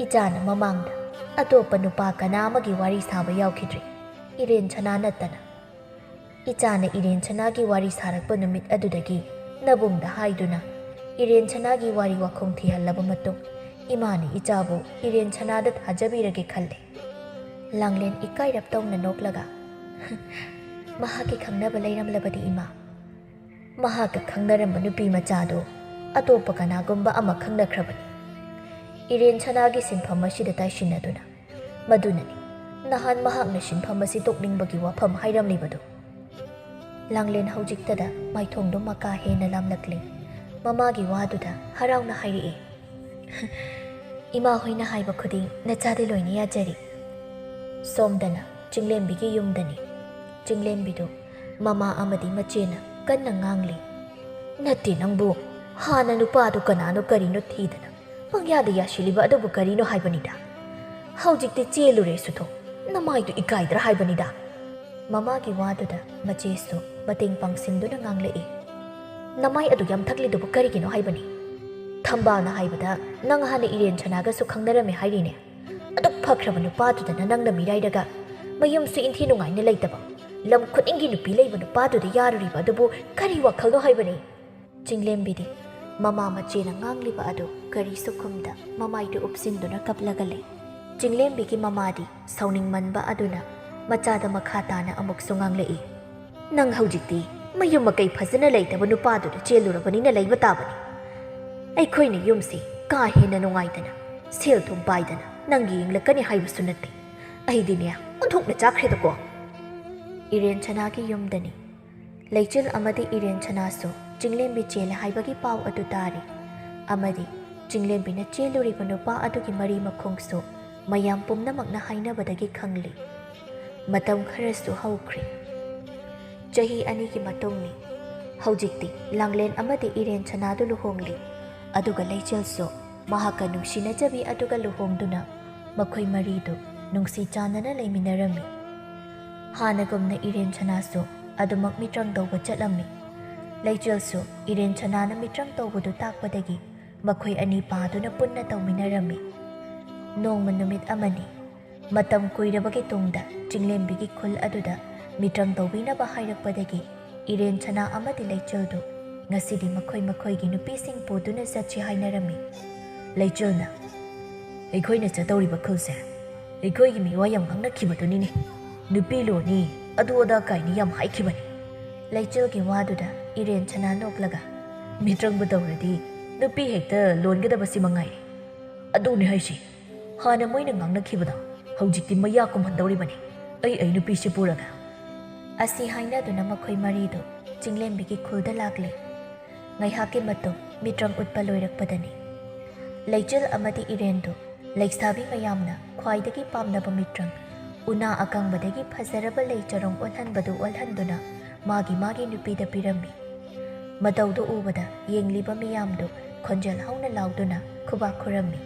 ꯏꯆꯥꯅ ꯃꯃꯥꯡꯗ ꯑꯇꯣꯞꯄ ꯅꯨꯄꯥ ꯀꯅꯥ ꯑꯃꯒꯤ ꯋꯥꯔꯤ ꯁꯥꯕ ꯌꯥꯎꯈꯤꯗ꯭ꯔꯤ, ꯏꯔꯦꯟ ꯁꯅꯥ ꯅꯠꯇꯅ꯫ ꯏꯆꯥꯅ ꯏꯔꯦꯟ ꯁꯅꯥꯒꯤ ꯋꯥꯔꯤ ꯁꯥꯔꯛꯄ ꯅꯨꯃꯤꯠ ꯑꯗꯨꯗꯒꯤ ꯅꯕꯨꯡꯗ ꯍꯥꯏꯗꯨꯅ ꯏꯔꯦꯟ ꯁꯅꯥꯒꯤ ꯋꯥꯔꯤ ꯋꯥꯈꯣꯡ ꯊꯤꯍꯜꯂꯕ ꯃꯇꯨꯡ ꯏꯃꯥꯅ ꯏꯆꯥꯕꯨ ꯏꯔꯦꯟ ꯁꯅꯥꯗ ꯊꯥꯖꯕꯤꯔꯒꯦ ꯈꯜꯂꯦ꯫" ꯂꯥꯡꯂꯦꯟ ꯏꯀꯥꯏꯔꯞ ꯇꯧꯅ ꯅꯣꯛꯂꯒ, "ꯃꯍꯥꯛꯀꯤ ꯈꯪꯅꯕ ꯂꯩꯔꯝꯂꯕꯗꯤ ꯏꯃꯥ, ꯃꯍꯥꯛꯀ ꯈꯪꯅꯔꯝꯕ ꯅꯨꯄꯤ ꯃꯆꯥꯗꯨ ꯑꯇꯣꯞꯄ ꯀꯅꯥꯒꯨꯝꯕ ꯑꯃ ꯈꯪꯅꯈ꯭ꯔꯕꯅꯤ꯫ ꯏꯔꯦꯟ ꯁꯅꯥꯒꯤ ꯁꯤꯟꯐꯝ ꯑꯁꯤꯗ ꯇꯥꯏꯁꯤꯟꯅꯗꯨꯅ꯫ ꯃꯗꯨꯅꯅꯤ ꯅꯍꯥꯟ ꯃꯍꯥꯛꯅ ꯁꯤꯟꯐꯝ ꯑꯁꯤ ꯇꯣꯛꯅꯤꯡꯕꯒꯤ ꯋꯥꯐꯝ ꯍꯥꯏꯔꯝꯂꯤꯕꯗꯨ꯫" ꯂꯥꯡꯂꯦꯟ ꯍꯧꯖꯤꯛꯇꯗ ꯃꯥꯏꯊꯣꯡꯗꯨ ꯃꯀꯥ ꯍꯦꯟꯅ ꯂꯥꯝꯂꯛꯂꯦ꯫ ꯃꯃꯥꯒꯤ ꯋꯥꯗꯨꯗ ꯍꯔꯥꯎꯅ ꯍꯥꯏꯔꯛꯏ, "ꯏꯃꯥ ꯍꯣꯏꯅ ꯍꯥꯏꯕ ꯈꯨꯗꯤꯡ ꯅꯆꯥꯗꯤ ꯂꯣꯏꯅ ꯌꯥꯖꯔꯤ꯫" ꯁꯣꯝꯗꯅ ꯆꯤꯡꯂꯦꯝꯕꯤꯒꯤ ꯌꯨꯝꯗꯅꯤ꯫ ꯆꯤꯡꯂꯦꯝꯕꯤꯗꯨ ꯃꯃꯥ ꯑꯃꯗꯤ ꯃꯆꯦꯅ ꯀꯟꯅ ꯉꯥꯡꯂꯤ꯫ "ꯅꯠꯇꯦ ꯅꯪꯕꯨ, ꯍꯥꯟꯅ ꯅꯨꯄꯥꯗꯨ ꯀꯅꯥꯅꯣ ꯀꯔꯤꯅꯣ ꯊꯤꯗꯅ ꯄꯪꯌꯥꯗ ꯌꯥꯁꯤꯜꯂꯤꯕ ꯑꯗꯨꯕꯨ ꯀꯔꯤꯅꯣ ꯍꯥꯏꯕꯅꯤꯗ? ꯍꯧꯖꯤꯛꯇꯤ ꯆꯦꯜꯂꯨꯔꯦꯁꯨ ꯊꯣꯛ, ꯅꯃꯥꯏꯗꯨ ꯏꯀꯥꯏꯗ꯭ꯔꯥ ꯍꯥꯏꯕꯅꯤꯗ?" ꯃꯃꯥꯒꯤ ꯋꯥꯗꯨꯗ ꯃꯆꯦꯁꯨ ꯃꯇꯦꯡ ꯄꯥꯡꯁꯤꯟꯗꯨꯅ ꯉꯥꯡꯂꯛꯏ꯫ "ꯅꯃꯥꯏ ꯑꯗꯨ ꯌꯥꯝꯊꯛꯂꯤꯗꯨꯕꯨ ꯀꯔꯤꯒꯤꯅꯣ ꯍꯥꯏꯕꯅꯤ? ꯊꯝꯕꯥꯜꯅ ꯍꯥꯏꯕꯗ ꯅꯪ ꯍꯥꯟꯅ ꯏꯔꯦꯟ ꯁꯅꯥꯒꯁꯨ ꯈꯪꯅꯔꯝꯃꯦ ꯍꯥꯏꯔꯤꯅꯦ꯫ ꯑꯗꯨꯛ ꯐꯈ꯭ꯔꯕ ꯅꯨꯄꯥꯗꯨꯗꯅ ꯅꯪꯅ ꯃꯤꯔꯥꯏꯔꯒ ꯃꯌꯨꯝꯁꯨ ꯏꯟꯊꯤ ꯅꯨꯡꯉꯥꯏꯅ ꯂꯩꯇꯕ, ꯂꯝ ꯈꯨꯗꯤꯡꯒꯤ ꯅꯨꯄꯤ ꯂꯩꯕ ꯅꯨꯄꯥꯗꯨꯗ ꯌꯥꯔꯨꯔꯤꯕ ꯑꯗꯨꯕꯨ ꯀꯔꯤ ꯋꯥꯈꯜꯅꯣ ꯍꯥꯏꯕꯅꯤ?" ꯆꯤꯡꯂꯦꯝꯕꯤꯗꯤ ꯃꯃꯥ ꯃꯆꯦꯅ ꯉꯥꯡꯂꯤꯕ ꯑꯗꯨ ꯀꯔꯤꯁꯨ ꯈꯨꯝꯗ ꯃꯃꯥꯏꯗꯨ ꯎꯞꯁꯤꯟꯗꯨꯅ ꯀꯞꯂꯒ ꯂꯩ꯫ ꯆꯤꯡꯂꯦꯝꯕꯤꯒꯤ ꯃꯃꯥꯗꯤ ꯁꯥꯎꯅꯤꯡꯃꯟꯕ ꯑꯗꯨꯅ ꯃꯆꯥꯗ ꯃꯈꯥ ꯇꯥꯅ ꯑꯃꯨꯛꯁꯨ ꯉꯥꯡꯂꯛꯏ꯫ "ꯅꯪ ꯍꯧꯖꯤꯛꯇꯤ ꯃꯌꯨꯝ ꯃꯀꯩ ꯐꯖꯅ ꯂꯩꯇꯕ ꯅꯨꯄꯥꯗꯨꯗ ꯆꯦꯜꯂꯨꯔꯕꯅꯤꯅ ꯂꯩꯕ ꯇꯥꯕꯅꯤ꯫ ꯑꯩꯈꯣꯏꯅ ꯌꯨꯝꯁꯤ ꯀꯥ ꯍꯦꯟꯅ ꯅꯨꯡꯉꯥꯏꯗꯅ, ꯁꯦꯜ ꯊꯨꯝ ꯄꯥꯏꯗꯅ ꯅꯪꯒꯤ ꯌꯦꯡꯂꯛꯀꯅꯤ ꯍꯥꯏꯕꯁꯨ ꯅꯠꯇꯦ꯫ ꯑꯩꯗꯤꯅꯦ, ꯑꯣꯟꯊꯣꯛꯅ ꯆꯥꯛꯈ꯭ꯔꯦꯗꯀꯣ꯫" ꯏꯔꯦꯟ ꯁꯅꯥꯒꯤ ꯌꯨꯝꯗꯅꯤ꯫ ꯂꯩꯆꯤꯜ ꯑꯃꯗꯤ ꯏꯔꯦꯟ ꯁꯅꯥꯁꯨ ꯆꯤꯡꯂꯦꯝꯕꯤ ꯆꯦꯜꯂꯦ ꯍꯥꯏꯕꯒꯤ ꯄꯥꯎ ꯑꯗꯨ ꯇꯥꯔꯤ꯫ ꯑꯃꯗꯤ ꯆꯤꯡꯂꯦꯝꯕꯤꯅ ꯆꯦꯜꯂꯨꯔꯤꯕ ꯅꯨꯄꯥ ꯑꯗꯨꯒꯤ ꯃꯔꯤ ꯃꯈꯣꯡꯁꯨ ꯃꯌꯥꯝ ꯄꯨꯝꯅꯃꯛꯅ ꯍꯥꯏꯅꯕꯗꯒꯤ ꯈꯪꯂꯤ꯫ ꯃꯇꯝ ꯈꯔꯁꯨ ꯍꯧꯈ꯭ꯔꯦ꯫ ꯆꯍꯤ ꯑꯅꯤꯒꯤ ꯃꯇꯨꯡꯅꯤ꯫ ꯍꯧꯖꯤꯛꯇꯤ ꯂꯥꯡꯂꯦꯟ ꯑꯃꯗꯤ ꯏꯔꯦꯟ ꯁꯅꯥꯗꯨ ꯂꯨꯍꯣꯡꯂꯤ꯫ ꯑꯗꯨꯒ ꯂꯩꯆꯤꯜꯁꯨ ꯃꯍꯥꯛꯀ ꯅꯨꯡꯁꯤꯅꯖꯕꯤ ꯑꯗꯨꯒ ꯂꯨꯍꯣꯡꯗꯨꯅ ꯃꯈꯣꯏ ꯃꯔꯤꯗꯨ ꯅꯨꯡꯁꯤ ꯆꯥꯟꯅꯅ ꯂꯩꯃꯤꯟꯅꯔꯝꯃꯤ꯫ ꯍꯥꯟꯅꯒꯨꯝꯅ ꯏꯔꯦꯟ ꯁꯅꯥꯁꯨ ꯑꯗꯨꯃꯛ ꯃꯤꯇ꯭ꯔꯪ ꯇꯧꯕ ꯆꯠꯂꯝꯃꯤ꯫ ꯂꯩꯆꯤꯜꯁꯨ ꯏꯔꯦꯟ ꯁꯅꯥꯅ ꯃꯤꯇ꯭ꯔꯪ ꯇꯧꯕꯗꯨ ꯇꯥꯛꯄꯗꯒꯤ ꯃꯈꯣꯏ ꯑꯅꯤ ꯄꯥꯗꯨꯅ ꯄꯨꯟꯅ ꯇꯧꯃꯤꯟꯅꯔꯝꯃꯤ꯫ ꯅꯣꯡꯃ ꯅꯨꯃꯤꯠ ꯑꯃꯅꯤ꯫ ꯃꯇꯝ ꯀꯨꯏꯔꯕꯒꯤ ꯇꯨꯡꯗ ꯆꯤꯡꯂꯦꯝꯕꯤꯒꯤ ꯈꯨꯜ ꯑꯗꯨꯗ ꯃꯤꯇ꯭ꯔꯪ ꯇꯧꯕꯤꯅꯕ ꯍꯥꯏꯔꯛꯄꯗꯒꯤ ꯏꯔꯦꯟ ꯁꯅꯥ ꯑꯃꯗꯤ ꯂꯩꯆꯤꯜꯗꯨ ꯉꯁꯤꯗꯤ ꯃꯈꯣꯏ ꯃꯈꯣꯏꯒꯤ ꯅꯨꯄꯤꯁꯤꯡ ꯄꯨꯗꯨꯅ ꯆꯠꯁꯤ ꯍꯥꯏꯅꯔꯝꯃꯤ꯫ ꯂꯩꯆꯤꯜꯅ, "ꯑꯩꯈꯣꯏꯅ ꯆꯠꯇꯧꯔꯤꯕ ꯈꯨꯜꯁꯦ ꯑꯩꯈꯣꯏꯒꯤ ꯃꯤꯋꯥ ꯌꯥꯝ ꯉꯥꯡꯅꯈꯤꯕꯗꯨꯅꯤꯅꯦ꯫ ꯅꯨꯄꯤ ꯂꯣꯟꯅꯤ, ꯑꯗꯨ ꯑꯗꯥ ꯀꯥꯏꯅ ꯌꯥꯝ ꯍꯥꯏꯈꯤꯕꯅꯤ꯫" ꯂꯩꯆꯤꯜꯒꯤ ꯋꯥꯗꯨꯗ ꯏꯔꯦꯟ ꯁꯅꯥ ꯅꯣꯛꯂꯒ, "ꯃꯤꯇ꯭ꯔꯪꯕꯨ ꯇꯧꯔꯗꯤ ꯅꯨꯄꯤ ꯍꯦꯛꯇ ꯂꯣꯟꯒꯗꯕꯁꯤ ꯃꯉꯥꯏꯔꯦ꯫ ꯑꯗꯨꯅꯤ ꯍꯥꯏꯁꯤ꯫ ꯍꯥꯟꯅ ꯃꯣꯏꯅ ꯉꯥꯡꯅꯈꯤꯕꯗꯣ ꯍꯧꯖꯤꯛꯇꯤ ꯃꯌꯥ ꯀꯨꯝꯍꯟꯗꯧꯔꯤꯕꯅꯤ꯫ ꯑꯩ ꯑꯩ ꯅꯨꯄꯤꯁꯤ ꯄꯨꯔꯒ꯫" ꯑꯁꯤ ꯍꯥꯏꯅꯗꯨꯅ ꯃꯈꯣꯏ ꯃꯔꯤꯗꯨ ꯆꯤꯡꯂꯦꯝꯕꯤꯒꯤ ꯈꯨꯜꯗ ꯂꯥꯛꯂꯦ꯫ ꯉꯥꯏꯍꯥꯛꯀꯤ ꯃꯇꯨꯡ ꯃꯤꯇ꯭ꯔꯪ ꯎꯠꯄ ꯂꯣꯏꯔꯛꯄꯗꯅꯤ꯫ ꯂꯩꯆꯤꯜ ꯑꯃꯗꯤ ꯏꯔꯦꯟꯗꯨ ꯂꯩꯁꯥꯕꯤ ꯃꯌꯥꯝꯅ ꯈ꯭ꯋꯥꯏꯗꯒꯤ ꯄꯥꯝꯅꯕ ꯃꯤꯇ꯭ꯔꯪ, ꯎꯅꯥ ꯑꯀꯪꯕꯗꯒꯤ ꯐꯖꯔꯕ ꯂꯩ ꯆꯔꯣꯡ ꯑꯣꯜꯍꯟꯕꯗꯨ ꯑꯣꯜꯍꯟꯗꯨꯅ ꯃꯥꯒꯤ ꯃꯥꯒꯤ ꯅꯨꯄꯤꯗ ꯄꯤꯔꯝꯃꯤ꯫ ꯃꯇꯧꯗꯨ ꯎꯕꯗ ꯌꯦꯡꯂꯤꯕ ꯃꯤꯌꯥꯝꯗꯨ ꯈꯣꯟꯖꯦꯜ ꯍꯧꯅ ꯂꯥꯎꯗꯨꯅ ꯈꯨꯕꯥꯛ ꯈꯨꯔꯝꯃꯤ꯫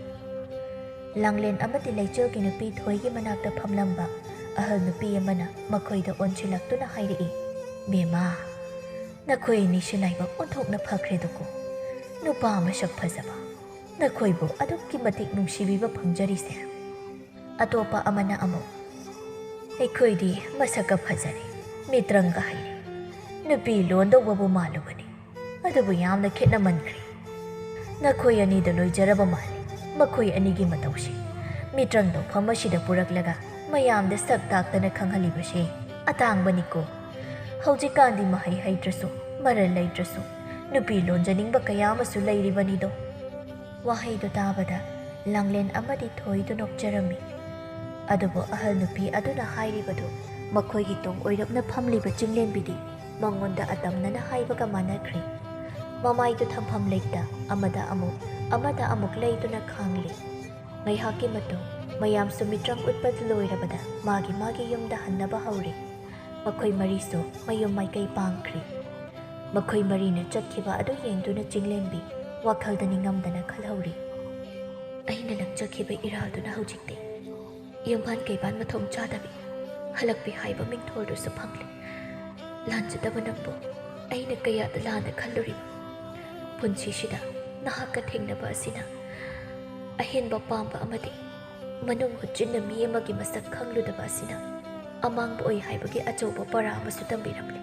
ꯂꯥꯡꯂꯦꯟ ꯑꯃꯗꯤ ꯂꯩꯆꯤꯜꯒꯤ ꯅꯨꯄꯤ ꯊꯣꯏꯒꯤ ꯃꯅꯥꯛꯇ ꯐꯝꯂꯝꯕ ꯑꯍꯜ ꯅꯨꯄꯤ ꯑꯃꯅ ꯃꯈꯣꯏꯗ ꯑꯣꯟꯁꯤꯜꯂꯛꯇꯨꯅ ꯍꯥꯏꯔꯛꯏ, "ꯕꯦꯝꯃ, ꯅꯈꯣꯏ ꯑꯅꯤꯁꯤ ꯂꯥꯏꯕꯛ ꯑꯣꯟꯊꯣꯛꯅ ꯐꯈ꯭ꯔꯦꯗꯀꯣ꯫ ꯅꯨꯄꯥ ꯃꯁꯛ ꯐꯖꯕ ꯅꯈꯣꯏꯕꯨ ꯑꯗꯨꯛꯀꯤ ꯃꯇꯤꯛ ꯅꯨꯡꯁꯤꯕꯤꯕ ꯐꯪꯖꯔꯤꯁꯦ꯫" ꯑꯇꯣꯞꯄ ꯑꯃꯅ ꯑꯃꯨꯛ, "ꯑꯩꯈꯣꯏꯗꯤ ꯃꯁꯛꯀ ꯐꯖꯔꯦ, ꯃꯤꯇ꯭ꯔꯪꯒ ꯍꯩꯔꯦ, ꯅꯨꯄꯤ ꯂꯣꯟꯗꯧꯕꯕꯨ ꯃꯥꯜꯂꯨꯕꯅꯤ꯫ ꯑꯗꯨꯕꯨ ꯌꯥꯝꯅ ꯈꯦꯠꯅꯃꯟꯈ꯭ꯔꯦ꯫ ꯅꯈꯣꯏ ꯑꯅꯤꯗ ꯂꯣꯏꯖꯔꯕ ꯃꯥꯜꯂꯤ꯫ ꯃꯈꯣꯏ ꯑꯅꯤꯒꯤ ꯃꯇꯧꯁꯤ ꯃꯤꯇ꯭ꯔꯪ ꯇꯧꯐꯝ ꯑꯁꯤꯗ ꯄꯨꯔꯛꯂꯒ ꯃꯌꯥꯝꯗ ꯁꯛ ꯇꯥꯛꯇꯅ ꯈꯪꯍꯜꯂꯤꯕꯁꯤ ꯑꯇꯥꯡꯕꯅꯤꯀꯣ꯫ ꯍꯧꯖꯤꯛꯀꯥꯟꯗꯤ ꯃꯍꯩ ꯍꯩꯇ꯭ꯔꯁꯨ, ꯃꯔꯜ ꯂꯩꯇ꯭ꯔꯁꯨ, ꯅꯨꯄꯤ ꯂꯣꯟꯖꯅꯤꯡꯕ ꯀꯌꯥ ꯑꯃꯁꯨ ꯂꯩꯔꯤꯕꯅꯤꯗꯣ꯫" ꯋꯥꯍꯩꯗꯨ ꯇꯥꯕꯗ ꯂꯥꯡꯂꯦꯟ ꯑꯃꯗꯤ ꯊꯣꯏꯗꯨ ꯅꯣꯛꯆꯔꯝꯃꯤ꯫ ꯑꯗꯨꯕꯨ ꯑꯍꯜ ꯅꯨꯄꯤ ꯑꯗꯨꯅ ꯍꯥꯏꯔꯤꯕꯗꯨ ꯃꯈꯣꯏꯒꯤ ꯇꯨꯡ ꯑꯣꯏꯔꯞꯅ ꯐꯝꯂꯤꯕ ꯆꯤꯡꯂꯦꯝꯕꯤꯗꯤ ꯃꯉꯣꯟꯗ ꯑꯇꯝꯅꯅ ꯍꯥꯏꯕꯒ ꯃꯥꯟꯅꯈ꯭ꯔꯦ꯫ ꯃꯃꯥꯏꯗꯨ ꯊꯝꯐꯝ ꯂꯩꯇ ꯑꯃꯗ ꯑꯃꯨꯛ, ꯑꯃꯗ ꯑꯃꯨꯛ ꯂꯩꯗꯨꯅ ꯈꯥꯡꯂꯤ꯫ ꯉꯥꯏꯍꯥꯛꯀꯤ ꯃꯇꯨꯡ ꯃꯌꯥꯝꯁꯨ ꯃꯤꯇ꯭ꯔꯪ ꯎꯠꯄꯗꯨ ꯂꯣꯏꯔꯕꯗ ꯃꯥꯒꯤ ꯃꯥꯒꯤ ꯌꯨꯝꯗ ꯍꯟꯅꯕ ꯍꯧꯔꯦ꯫ ꯃꯈꯣꯏ ꯃꯔꯤꯁꯨ ꯃꯌꯨꯝ ꯃꯥꯏꯀꯩ ꯄꯥꯡꯈ꯭ꯔꯦ꯫ ꯃꯈꯣꯏ ꯃꯔꯤꯅ ꯆꯠꯈꯤꯕ ꯑꯗꯨ ꯌꯦꯡꯗꯨꯅ ꯆꯤꯡꯂꯦꯝꯕꯤ ꯋꯥꯈꯜꯗ ꯅꯤꯡꯉꯝꯗꯅ ꯈꯜꯍꯧꯔꯤ꯫ ꯑꯩꯅ ꯂꯪꯆꯠꯈꯤꯕ ꯏꯔꯥꯜꯗꯨꯅ ꯍꯧꯖꯤꯛꯇꯤ ꯌꯨꯝꯕꯥꯟ ꯀꯩꯕꯥꯟ ꯃꯊꯣꯡ ꯆꯥꯗꯕꯤ ꯍꯜꯂꯛꯄꯤ ꯍꯥꯏꯕ ꯃꯤꯡꯊꯣꯜꯗꯨꯁꯨ ꯐꯪꯂꯦ꯫ ꯂꯥꯟꯖꯗꯕ ꯅꯪꯕꯨ ꯑꯩꯅ ꯀꯌꯥꯗ ꯂꯥꯟꯅ ꯈꯜꯂꯨꯔꯤꯕ? ꯄꯨꯟꯁꯤꯁꯤꯗ ꯅꯍꯥꯛꯀ ꯊꯦꯡꯅꯕ ꯑꯁꯤꯅ ꯑꯍꯦꯟꯕ ꯄꯥꯝꯕ ꯑꯃꯗꯤ ꯃꯅꯨꯡ ꯍꯨꯠꯆꯤꯟꯅ ꯃꯤ ꯑꯃꯒꯤ ꯃꯁꯛ ꯈꯪꯂꯨꯗꯕ ꯑꯁꯤꯅ ꯑꯃꯥꯡꯕ ꯑꯣꯏ ꯍꯥꯏꯕꯒꯤ ꯑꯆꯧꯕ ꯄꯔꯥ ꯑꯃꯁꯨ ꯇꯝꯕꯤꯔꯝꯂꯦ꯫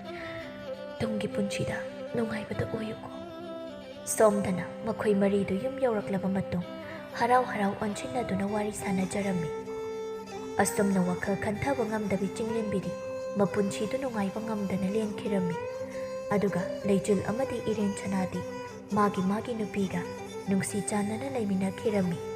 ꯇꯨꯡꯒꯤ ꯄꯨꯟꯁꯤꯗ ꯅꯨꯡꯉꯥꯏꯕꯗ ꯑꯣꯏꯌꯨꯀꯣ꯫ ꯁꯣꯝꯗꯅ ꯃꯈꯣꯏ ꯃꯔꯤꯗꯨ ꯌꯨꯝ ꯌꯧꯔꯛꯂꯕ ꯃꯇꯨꯡ ꯍꯔꯥꯎ ꯍꯔꯥꯎ ꯑꯣꯟꯁꯤꯟꯅꯗꯨꯅ ꯋꯥꯔꯤ ꯁꯥꯟꯅꯖꯔꯝꯃꯤ꯫ ꯑꯁꯨꯝꯅ ꯋꯥꯈꯜ ꯈꯟꯊꯕ ꯉꯝꯗꯕꯤ ꯆꯤꯡꯂꯦꯝꯕꯤꯗꯤ ꯃꯄꯨꯟꯁꯤꯗꯨ ꯅꯨꯡꯉꯥꯏꯕ ꯉꯝꯗꯅ ꯂꯦꯟꯈꯤꯔꯝꯃꯤ꯫ ꯑꯗꯨꯒ ꯂꯩꯆꯨꯜ ꯑꯃꯗꯤ ꯏꯔꯦꯟ ꯁꯅꯥꯗꯤ ꯃꯥꯒꯤ ꯃꯥꯒꯤ ꯅꯨꯄꯤꯒ ꯅꯨꯡꯁꯤ ꯆꯥꯟꯅꯅ ꯂꯩꯃꯤꯟꯅꯈꯤꯔꯝꯃꯤ꯫